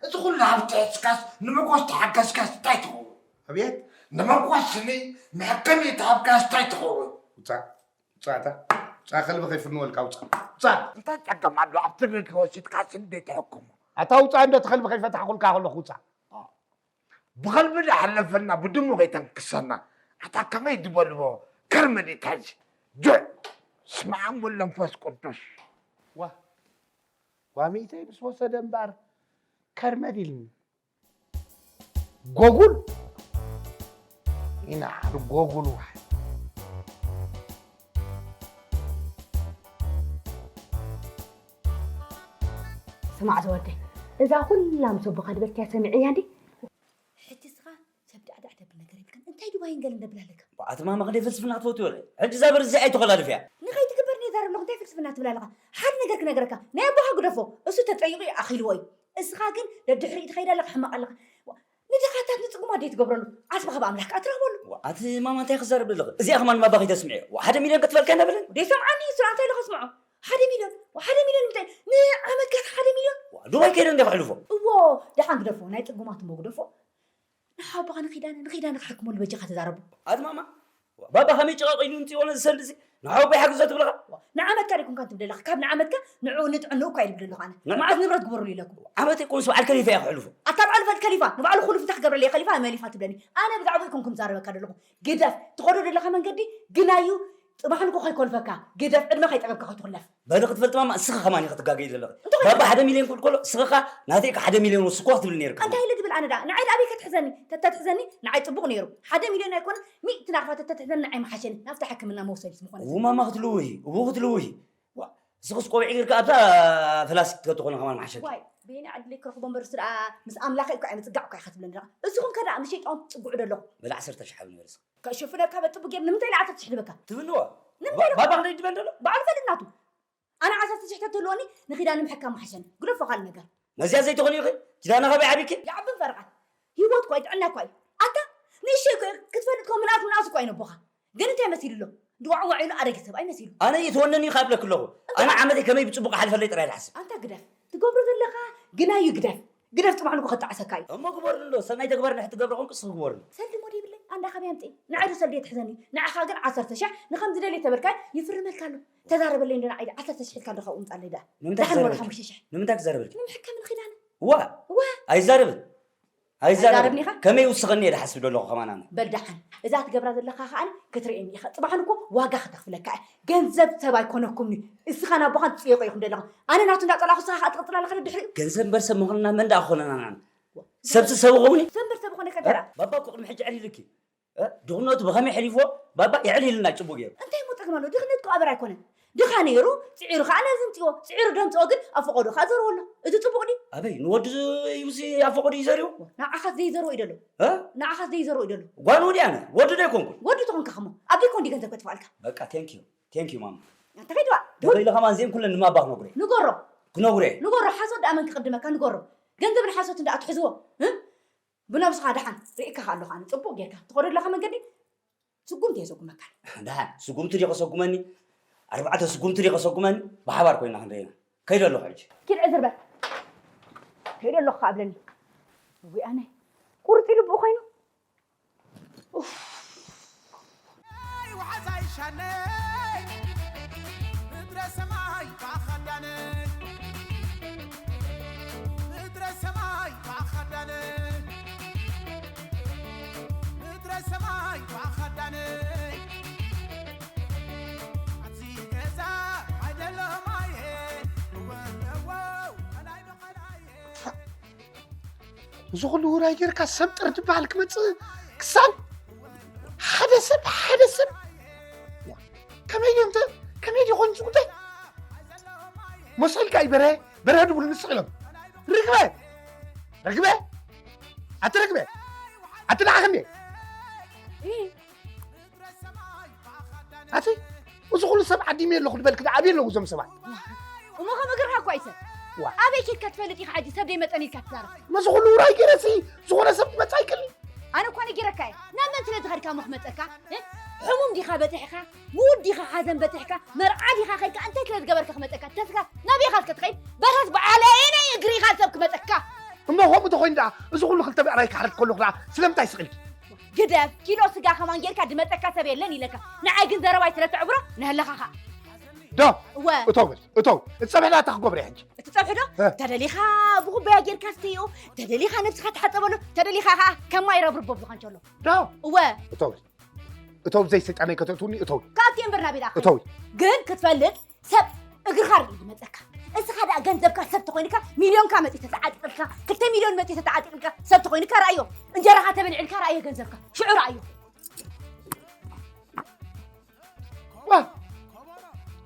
እዚ ኩሉ ሃብቲ ሒዝካስ ንመጎስ ተሓገዝካስ እንታይ ትኸውን ኣብየት ንመጎስ ስኒ መሐከሚ ተሃብካስ እንታይ ትኸውን ውፃእ ውፃእ እታ ውፃእ ከልቢ ከይፍንወልካ ውፃእ ውፃእ እንታይ ፀገም ኣሎ ኣብ ትግርኛ ወሲድካስ እንዴት ተሐክሞ ኣታ ውፃእ እንዶ እቲ ከልቢ ከይፈታሕኩልካ ከለኹ ውፃእ ብኸልቢ ዳሓለፈና ብድሙ ከይተንክሰና ኣታ ከመይ ዝበልዎ ከርመ ዲታጅ ጆዕ ስመ ኣብ ወወልድ ወመንፈስ ቅዱስ ዋ ዋ ሚእተይ ምስ ወሰደ እምበኣር ከርመ ዲልኒ ጎጉል ይንዓል ጎጉል ዋሕድ። ስማዕ ዝወደይ፣ እዛ ኩላ ምስ ኣቦኻ ድበልካያ ሰሚዐያ እንዲ? ሕጂ እስኻ ሰብ ዳዕዳዕ ደብል ነገር የብልካን። እንታይ ድባይን ገለን ደብል ኣለካ? ኣቲ ማማ ክንደይ ፍልስፍና ክትፈትዊ ኢኺ? ሕጂ እዛ ብር እዚኣ ኣይተኾላልፍያ። ንኸይትግበር እየ ዛረብ ኣለኹ። እንታይ ፍልስፍና ትብል ኣለኻ? ሓደ ነገር ክነግረካ። ናይ ኣቦኻ ግደፎ። እሱ ተጸይቑ እዩ ኣኺልዎ እዩ። እስኻ ግን ደድሕሪኡ ትኸይድ ኣለኻ፣ ሕማቕ ኣለኻ። ንድኻታት ንጽጉማት ደይ ትገብረሉ። ዓስብኻ ብኣምላኽ ከኣ ትረኽበሉ። ኣቲ ማማ እንታይ ክዛረብ ኣለኺ? እዚኣ ከማን ማባ ከይተስምዕዮ። ሓደ ሚልዮን ክትፈልካ ነበለን። ደይ ሰምዓኒ እሱ እንታይ ኢለ ከስምዖ? ሓደ ሚልዮን፣ ሓደ ሚልዮን እንታይ? ንዓመት ከኣ ሓደ ሚልዮን? ዱባይ ከይደ እንደ ከሕልፎ። እዎ፣ ደሓን ግደፎ፣ ናይ ጽጉማት እሞ ግደፎ። ንሓውባኻ ንኺዳነ ንኺዳነ ክሕክመሉ በጃኻ ተዛረቡ። ኣቲ ማማ፣ ባባ ከመይ ጭቓ ቂሉ እንጽዮ ነዚ ሰልዲ እዚ ንሓውባይ ሓግዞ ትብለኻ? ንዓመትካ ደይኮንካ ትብል ዘለኻ፣ ካብ ንዓመትካ ንዕኡ ንጥዕንኡ እኳ ይብል ዘለኹ ኣነ። ንዕ- መዓዝ ንብረት ግበሩሉ ኢለኩም? ዓመት ኣይኮንስ በዓል ከሊፋ እያ ክሕልፎ። ኣታ በዓል ፈል ከሊፋ፣ ንባዕሉ ኩሉ ፍታሕ ክገብረለይ ከሊፋ መሊፋ ትብለኒ። ኣነ ብዛዕባኡ ኣይኮንኩን ዛረበካ ዘለኹ። ግደፍ፣ ትኸዶ ዘለኻ መንገዲ ግናዩ ጽባሕ ንግሆ ከይኮልፈካ፣ ግደፍ ዕድመ ከይጠገብካ ከትኹለፍ። በሊ ክትፈልጢ ማማ፣ እስኺ ከማን ኢኺ ትጋገዪ ዘለኺ። እንታይ ባባ ሓደ ሚልዮን ክብል ከሎ፣ እስኺ ኸኣ ናተይ ከ ሓደ ሚልዮን ወስኮ ክትብሊ ነይርካ። እንታይ ኢለ ድብል ኣነ ደኣ? ንዓይ ደኣ ኣበይ ከትሕዘኒ? ተተትሕዘኒ ንዓይ ጽቡቕ ነይሩ። ሓደ ሚልዮን ኣይኮነ፣ ሚእቲ ናቕፋ ተተትሕዘኒ ንዓይ ምሓሸኒ። ናብቲ ሕክምና መውሰዲት ምኾነ። እዎ ማማ ክትልውሂ፣ እዎ ክትልውሂ። ዋ፣ እስኽስ ቆቢዕ ጌርካ ኣብዛ ፈላሲት ክትኾኒ ከማን ምሓሸኪ። ዋይ፣ በየናይ ዕድለይ ክረኽቦ እምበር እሱ ደኣ ምስ ኣምላኸይ እኮ እየ ምጽጋዕ እኮ እየ ክትብለኒ ደኣ። እስኹም ከ ደኣ ምስ ሸይጣን ትጽግዑ ዶ ኣለኹም? በል ዓሰርተ ሺሕ ሃብኒ በል እስኺ። ከሸፍነካ በጥቡ ጌር ንምንታይ ኢለ ዓሰርተ ሽሕ ልበካ? ትብልዎ? ንምንታይ ኢለ ባባ ክንደይ ድበል ደሎ? ባዕሉ ፈልጥ ናቱ። ኣነ ዓሰርተ ሽሕ ተትህልወኒ ንኺዳነ ምሕካም ምሓሸኒ። ግደፎ ካልእ ነገር። ነዚኣ ዘይትኾኒ ኢኺ? ኪዳነ ካበይ ዓቢኪ? ይዓብን ፈርቓን። ህይወት እኳ እዩ፣ ጥዕና እኳ እዩ። ኣታ ንእሽተይ እኮ ክትፈልጥ እኮ ምንኣስ ምንኣስ እኳ እዩ ነቦኻ። ግን እንታይ መሲሉ ኣሎ? ድዋዕዋዕ ኢሉ ኣረጊት ሰብኣይ መሲሉ። ኣነ ይትወነኒ ካብ ለክ ኣለኹ። ኣነ ዓመተይ ከመይ ብጽቡቕ ሓልፈለይ ጥራይ ዝሓስብ። ኣንታ ግደፍ። ትገብሮ ዘለኻ ግናዩ ግደፍ። ግደፍ ጽባሕ ንግሆ ከጣዕሰካ እዩ። እሞ ግበርሉ እንዶ፣ ሰናይ ተግባር ንሕቲ ገብረ ኾንኩ እስኺ ግበርሉ። ሰልዲ ሞዲ ይብለይ፣ ኣንዳ ካበይ ኣምጽእ? ንዓይ ዶ ሰልዲ የትሕዘኒ? ንዓኻ ግን ዓሰርተ ሽሕ ንኸም ዝደልየ ተበልካይ ይፍርመልካ ኣሎ። ተዛረበለይ እንዶ ንዓይ ዓሰርተ ሽሕ ኢልካ እንዶ ካብኡ ምጻለይ ደኣ። ንምንታይ ደሓን ወላ ክዛረበልኪ? ሓሙሽተ ሽሕ። ንምንታይ ክዛረበልኪ? ንምሕካምን ኺዳነ። ዋ! ዋ! ኣይዛረብን። ኣይዛረብን። ኣይዛረብን ኢኻ? ከመይ ይውስኸኒ እየ ዝሓስብ ዘለኹ ከማን ኣነ። በል ደሓን። እዛ ትገብራ ዘለኻ ከኣ ክትርእየኒ ኢኻ። ጽባሕ ንግሆ ዋጋ ከተኽፍለካ እያ። ገንዘብ ሰብ ኣይኮነኩምኒ። እስኻ ናብ ኣቦኻ ትጽየቆ ኢኹም ዘለኹም። ኣነ ናቱ እንዳጸላእኹ እስኻ ከኣ ትቕጽል ኣለኻ ድሕሪኡ። ገንዘብ እምበር ሰብ ምዃንና መን ደኣ ክኾነና ንዓና? ሰብሲ ሰብ ይኸውን እዩ? ሰብ እምበር ሰብ ይኾነካ እ? ደኣ። ባባ እኮ ቅድሚ ሕጂ ኣዕሊሉኪ። እ? ድኽነቱ ብኸመይ ኣሕሊፍዎ? ባባ የዕሊልና ጽቡቕ ገይሩ። እንታይ እሞ ጸገም ኣለዎ? ድኽነት እኮ ኣበር ኣይኮነን። ድኻ ነይሩ፣ ጽዒሩ ከኣ ነዚ ኣምጽእዎ። ጽዒሩ ደምጽኦ ግን ኣብ ፈቐዶ ከኣ ዘርዎ ኣሎ። እዚ ጽቡቕ ድዩ? ኣበይ? ንወዱ ዩሲ ኣብ ፈቐዶ እዩ ዘርዎ? ንዓኻስ ዘይዘርዎ እዩ ደሎ። እ? ንዓኻስ ዘይዘርዎ እዩ ደሎ። ጓል ወዲ ኣነ፣ ወዱ ዶ ኣይኮንኩን? ወዱ ተኾንካ ከሞ፣ ኣበይ ኮን ድዩ ገንዘብ ከጥፍኣልካ? በቃ፣ ቴንክ ዩ። ቴንክ ዩ፣ ማማ። ኣንተ ከይድዋ። ንበይለ ከማን ዜን ኩለን ንማባ ክነግሮ እየ። ንገሮ። ክነግሮ እየ። ንገሮ፣ ሓሶት ደኣ መን ክቕድመካ? ንገሮ። ገንዘብ ንሓሶት እንዳ ኣትሕዝዎ። እ? ብነብስኻ ደሓን ርኢካኻ ኣለኹ ኣነ ጽቡቕ ጌርካ ትኸዶ ኣለኻ መንገዲ ስጉምቲ የሰጉመካ። ደሓን ስጉምቲ ድዩ ከሰጉመኒ? ኣርባዕተ ስጉምቲ ድዩ ከሰጉመኒ? ብሓባር ኮይና ክንደይና ከይደ ኣለኹ ሕጂ። ኪድ ዕዝር በል። ከይደ ኣለኹ ኣብለኒ። እዊ ኣነ ቁርጢ ልብኡ ኮይኑ። ኡፍ። ዋሕዛይ ሻነይ ምድረ ሰማይ ባኸዳነይ ምድረ ሰማይ ባኸዳነይ ምድረ ሰማይ ባኸዳነይ ኣብዚ ገዛ ኣይደለማየ ወለዎ ናይ በቐላየ እዚ ኩሉ ውራይ ጌርካ ሰብ ጥር ዝበሃል ክመጽእ ክሳብ ሓደ ሰብ ሓደ ሰብ ከመይ ድዮም ተ ከመይ ድዩ ኮይኑ ጉዳይ መሰልካ ይበረ በረ ድብሉ ንስቕ ኢሎም ርግበ ርግበ ኣቲ ርግበ ኣቲ ደሓ ከመይ ኣቲ እዚ ኩሉ ሰብ ዓዲመ ኣለኹ ዝበልክ ደኣ ኣበይ ኣለዉ እዞም ሰባት? እሞ ከም እግርኻ እኳ ይሰብ። ዋ። ኣበይ ኬድካ ትፈልጥ ኢኻ ሕጂ ሰብ ደይመጸኒ ኢልካ ትዛረብ? እሞ እዚ ኩሉ ውራይ ገይረሲ ዝኾነ ሰብ ክመጽእ ኣይክእልን። ኣነ እኳ ነጊረካ እየ። ናብ መን ስለ ዝኸድካ እሞ ክመጸካ? እ? ሕሙም ዲኻ በጺሕካ? ምዉት ዲኻ ሓዘን በጺሕካ? መርዓ ዲኻ ከድካ? እንታይ ስለ ዝገበርካ ክመጸካ? ተስካ ናበይ ኢኻ እስከ ትኸይድ? በረስ በዓለየነይ እግሪ ኢኻ ሰብ ክመጸካ? እሞ ከምኡ ተኾይኑ ደኣ እዚ ኩሉ ክልተ ብዕራይ ክሓርድ ከለኹ ደኣ ስለምንታይ ስቕ ኢልኪ? ግደፍ፣ ኪሎ ስጋ ከማን ጌርካ ድመጸካ ሰብ የለን ኢለካ። ንዓይ ግን ዘረባይ ስለ ተዕብሮ ንህለኻኻ። ዶ እወ። እቶ በል እቶ እቲ ጸብሒ ዳታ ክገብረ ሕጂ። እቲ ጸብሒ ዶ እ። ተደሊኻ ብኩባያ ጌርካ ስተዮ፣ ተደሊኻ ነብስኻ ተሓጸበሉ፣ ተደሊኻ ኸኣ ከማይ ረብርቦ ብዝኾን ቸሎ። ዶ እወ። እቶ በል እቶ ብዘይ ሰይጣነይ ከተእትውኒ እቶ። ካብቲ እምበር ናበይ ደኣ እቶ ግን ክትፈልጥ ሰብ እግርኻ ርኢ ዝመጸካ። እስኻ ደኣ ገንዘብካ ሰብ ተኾይንካ ሚልዮንካ መጺ ተተዓጢቕልካ ክልተ ሚልዮን መጺ ተተዓጢቕልካ ሰብ ተኾይንካ ረኣዮ። እንጀራኻ ተበልዒልካ ረኣዮ ገንዘብካ ሽዑ ረኣዮ።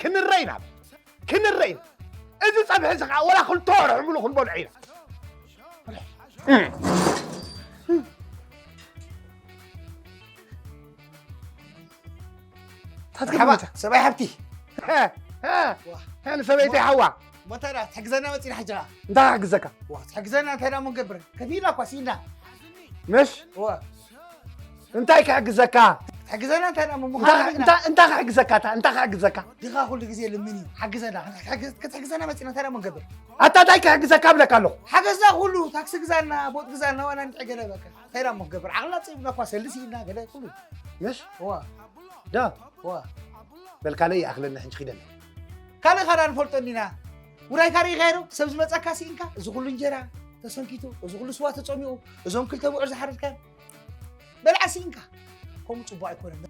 ክንረይ ኢና ክንረይ ኢና። እዚ ጸብሒ እዚ ከዓ ወላ ክልተ ወርሒ ሙሉ ክንበልዖ ኢና። ታትካ ሓባ፣ መታ? ሰብኣይ ሓብቲ። ንሰበይተይ ሓዋ። እሞ እንታይ ደኣ፣ ትሕግዘና መጺና ሕጂ ኸኣ? እንታይ ክሕግዘካ? ዋ፣ ትሕግዘና እንታይ ደኣ እሞ ንገብር? ከፊልና እኳ ስኢና። ምሽ? ዋ። እንታይ ክሕግዘካ? ትሕግዘና እንታይ ደኣ እሞ እንታይ ምዃን እንታይ እንታይ ክሕግዘካ? እታ እንታይ ክሕግዘካ? ድኻ ኩሉ ግዜ ልምን እዩ። ሓግዘና። ክትሕግዝ-፣ ክትሕግዘና መጺና እንታይ ደኣ እሞ ንገብር? ኣታ እንታይ ክሕግዘካ እብለካ ኣለኹ? ሓገዝና ኩሉ፣ ታክሲ ግዛና፣ ቦጥ ግዛና፣ ዋላ ንጥዒ ገለ በቃ። እንታይ ደኣ እሞ ንገብር? ዓቕልና ጸቢብና እኳ ሰልዲ ስኢና ገለ ኩሉ። ምሽ? ዋ። ዳ? ዋ። በል ካልእ ይኣኽለና ሕጂ ኺደና። ካልእ ካዳ ንፈልጦ እንዲና። ውራይ ካርኢ ኸይሩ ሰብ ዝመጸካ ስኢንካ፣ እዚ ኩሉ እንጀራ ተሰንኪቱ፣ እዚ ኩሉ ስዋ ተጸሚቑ፣ እዞም ክልተ ብዑር ዝሓረድካ በልዓ ስኢንካ። ከምኡ ጽቡቕ ኣይኮነን።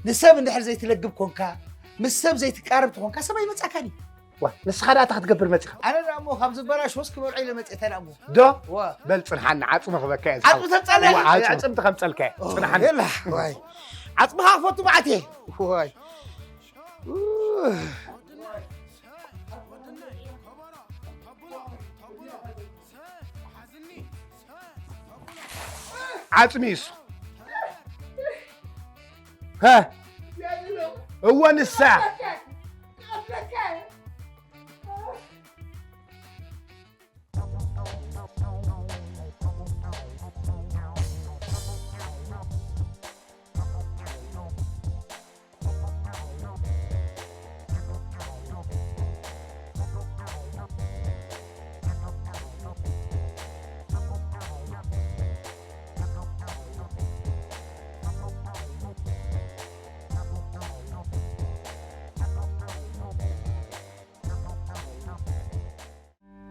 ንሰብ እንድሕር ዘይትለግብ ኮንካ፣ ምስ ሰብ ዘይትቃረብ ተኾንካ፣ ሰብ ኣይመጻካን እዩ። ዋ፣ ንስኻ ደኣ እንታይ ክትገብር መጺኻ? ኣነ ደኣ እሞ ካብ ዝበላሽ ወስ ክበልዖ ኢለ መጽኤ እንታይ ደኣ እሞ። ዶ? ዋ። በል ጽንሓኒ፣ ዓጽሚ ክበካ እየ ዓጽሚ ዝሓው። ተምጻለይ? ዋ፣ ዓጽሚ። ዓጽሚ ተኸምጸልካ እየ። ኦ፣ ጽንሓኒ። የላ፣ ዋይ። ዓጽምኻ ክፈቱ መዓት እየ። ዋይ። ዓጽሚ እሱ። ሀ። እወ ንሳ።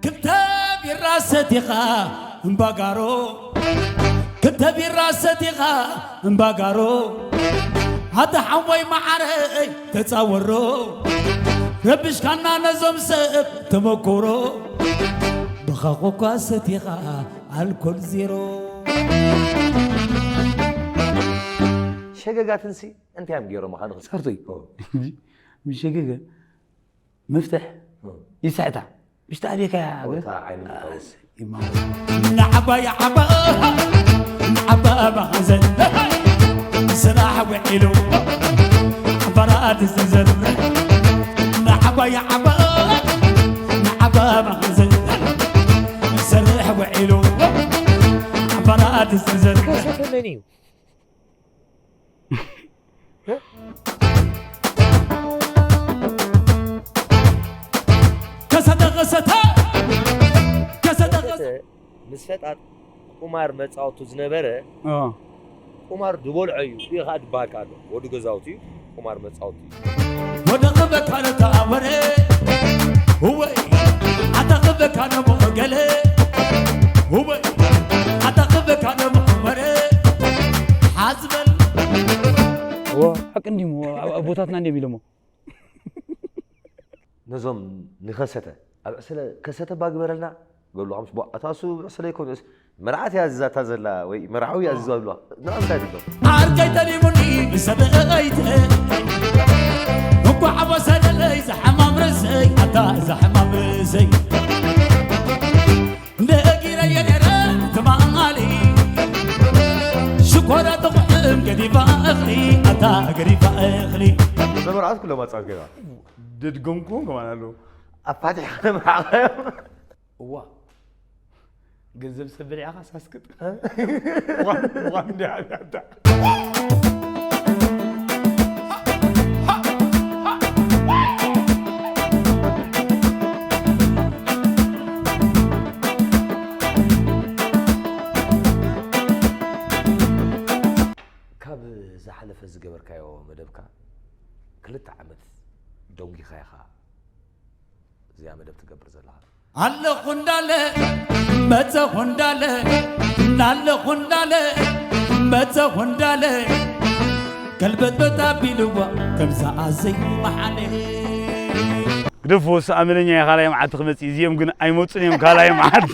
ክልተ ቢራ ሰቲኻ እምባጋሮ፣ ክልተ ቢራ ሰቲኻ እምባጋሮ፣ ኣታ ሓወይ መዓረይ ተጻወሮ፣ ረቢሽካና ነዞም ሰብ ተመኩሮ፣ ብኻኾ እኳ ሰቲኻ ኣልኮል ዜሮ። ሸገጋትንሲ እንታይ እዮም ገይሮምኻ ንኽትሰርቶ እዩ? ምሸገገ መፍትሕ እ። ይስሕታ። ምሽቲ ኣቤካ እያ፣ ኣቤካ። ወታ ዓይኒ ምታወስ። ይማወ። ንዓባይ ዓባ፣ ንዓባ መኽዘን፣ ስራሕ ውዒሉ፣ ዓባራት ዝዘን። ንዓባይ ዓባ፣ ንዓባ መኽዘን፣ ስራሕ ውዒሉ፣ ዓባራት ዝዘን። ከሰተ መን እዩ? ከሰተ፣ ከሰተ፣ ከሰተ፣ ከሰተ። ምስ ፈጣጥ ቁማር መጻወቱ ዝነበረ ኦ። ቁማር ዝበልዖ እዩ። እዩ ኸዓ ዝበሃል ከኣ ኣሎ። ወዲ ገዛውቲ እዩ። ቁማር መጻወቲ እዩ። ወደ ኽበካ ነታ ወረ፣ እወይ፣ ኣታ ኽበካ ነሞ ገለ፣ እወይ፣ ኣታ ኽበካ ነሞ ወረ፣ ሓዝበል። እዎ፣ ሓቂ እንዲሞ፣ ኣብ ኣቦታትና እንዲም ኢሎሞ። ነዞም ንኸሰተ፣ ኣብ ዕስለ ከሰተ እባ ግበረልና፣ ገሉ ኸምስ፣ ቧ፣ ኣታ እሱ ዕስለ ኣይኮነስ፣ መርዓት እያ ኣዚዛታ ዘላ፣ ወይ መርዓዊ እያ ኣዚዛዋ ዘለዋ። ንዓ እንታይ ትብሎ? ዓርከይ ጠሊሙኒ ሰበይተ፣ እንኳዕ ኣበሰለለይ ዝሓማም ርእሰይ፣ ኣታ ዝሓማም ርእሰይ። ነጊረየ ነይረ ትማሊ፣ ሽኮራ ጥቕዕም ገዲፋ እኽሊ፣ ኣታ ገዲፋ እኽሊ። እዞም መርዓት ኩሎም ኣጻወት ገይራ። ደድገምኩዎም ከማን ኣለዉ። ኣፋቲሕካ መርዓኻዮም። እዋ። ገንዘብ ሰብ በሊዕኻ ሳስክጥ። እ? ምዃን፣ ምዃን እንዲያ ኣታ። ካብ ዝሓለፈ ዝገበርካዮ መደብካ ክልተ ዓመት ደንጒኻ ኢኻ እዚኣ መደብ ትገብር ዘለኻ። ኣለኹ እንዳለ፣ መጸኹ እንዳለ፣ እናለኹ እንዳለ፣ መጸኹ እንዳለ፣ ገልበጥበጥ ኣቢልዋ ከምዛ ኣዘይ መሓለ። ግደፍዎ፣ እሱ ኣመለኛ እዩ፣ ካልኣይ መዓልቲ ክመጽእ እዩ። እዚኦም ግን ኣይመጹን እዮም፣ ካልኣይ መዓልቲ።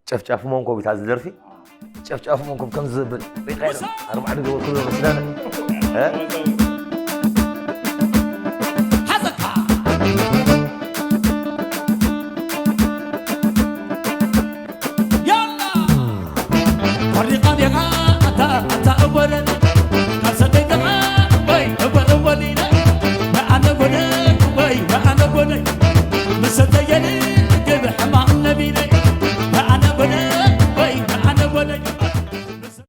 ጨፍጫፍ መንኮብ እታ ዝደርፊ፣ ጨፍጫፍ መንኮብ ከም ዝብል ሪኻዮ። ኣርባዕተ ገበርኩ መስለኒ። ሓዘካ ያላ ወሪቓ ዲኻ ኣታ ኣታ እወለኒ ካብ ሰተይተኻ ወይ እወ እወሊነ ኣነ ጎደይ ወይ ኣነ ጎደይ ምሰተየ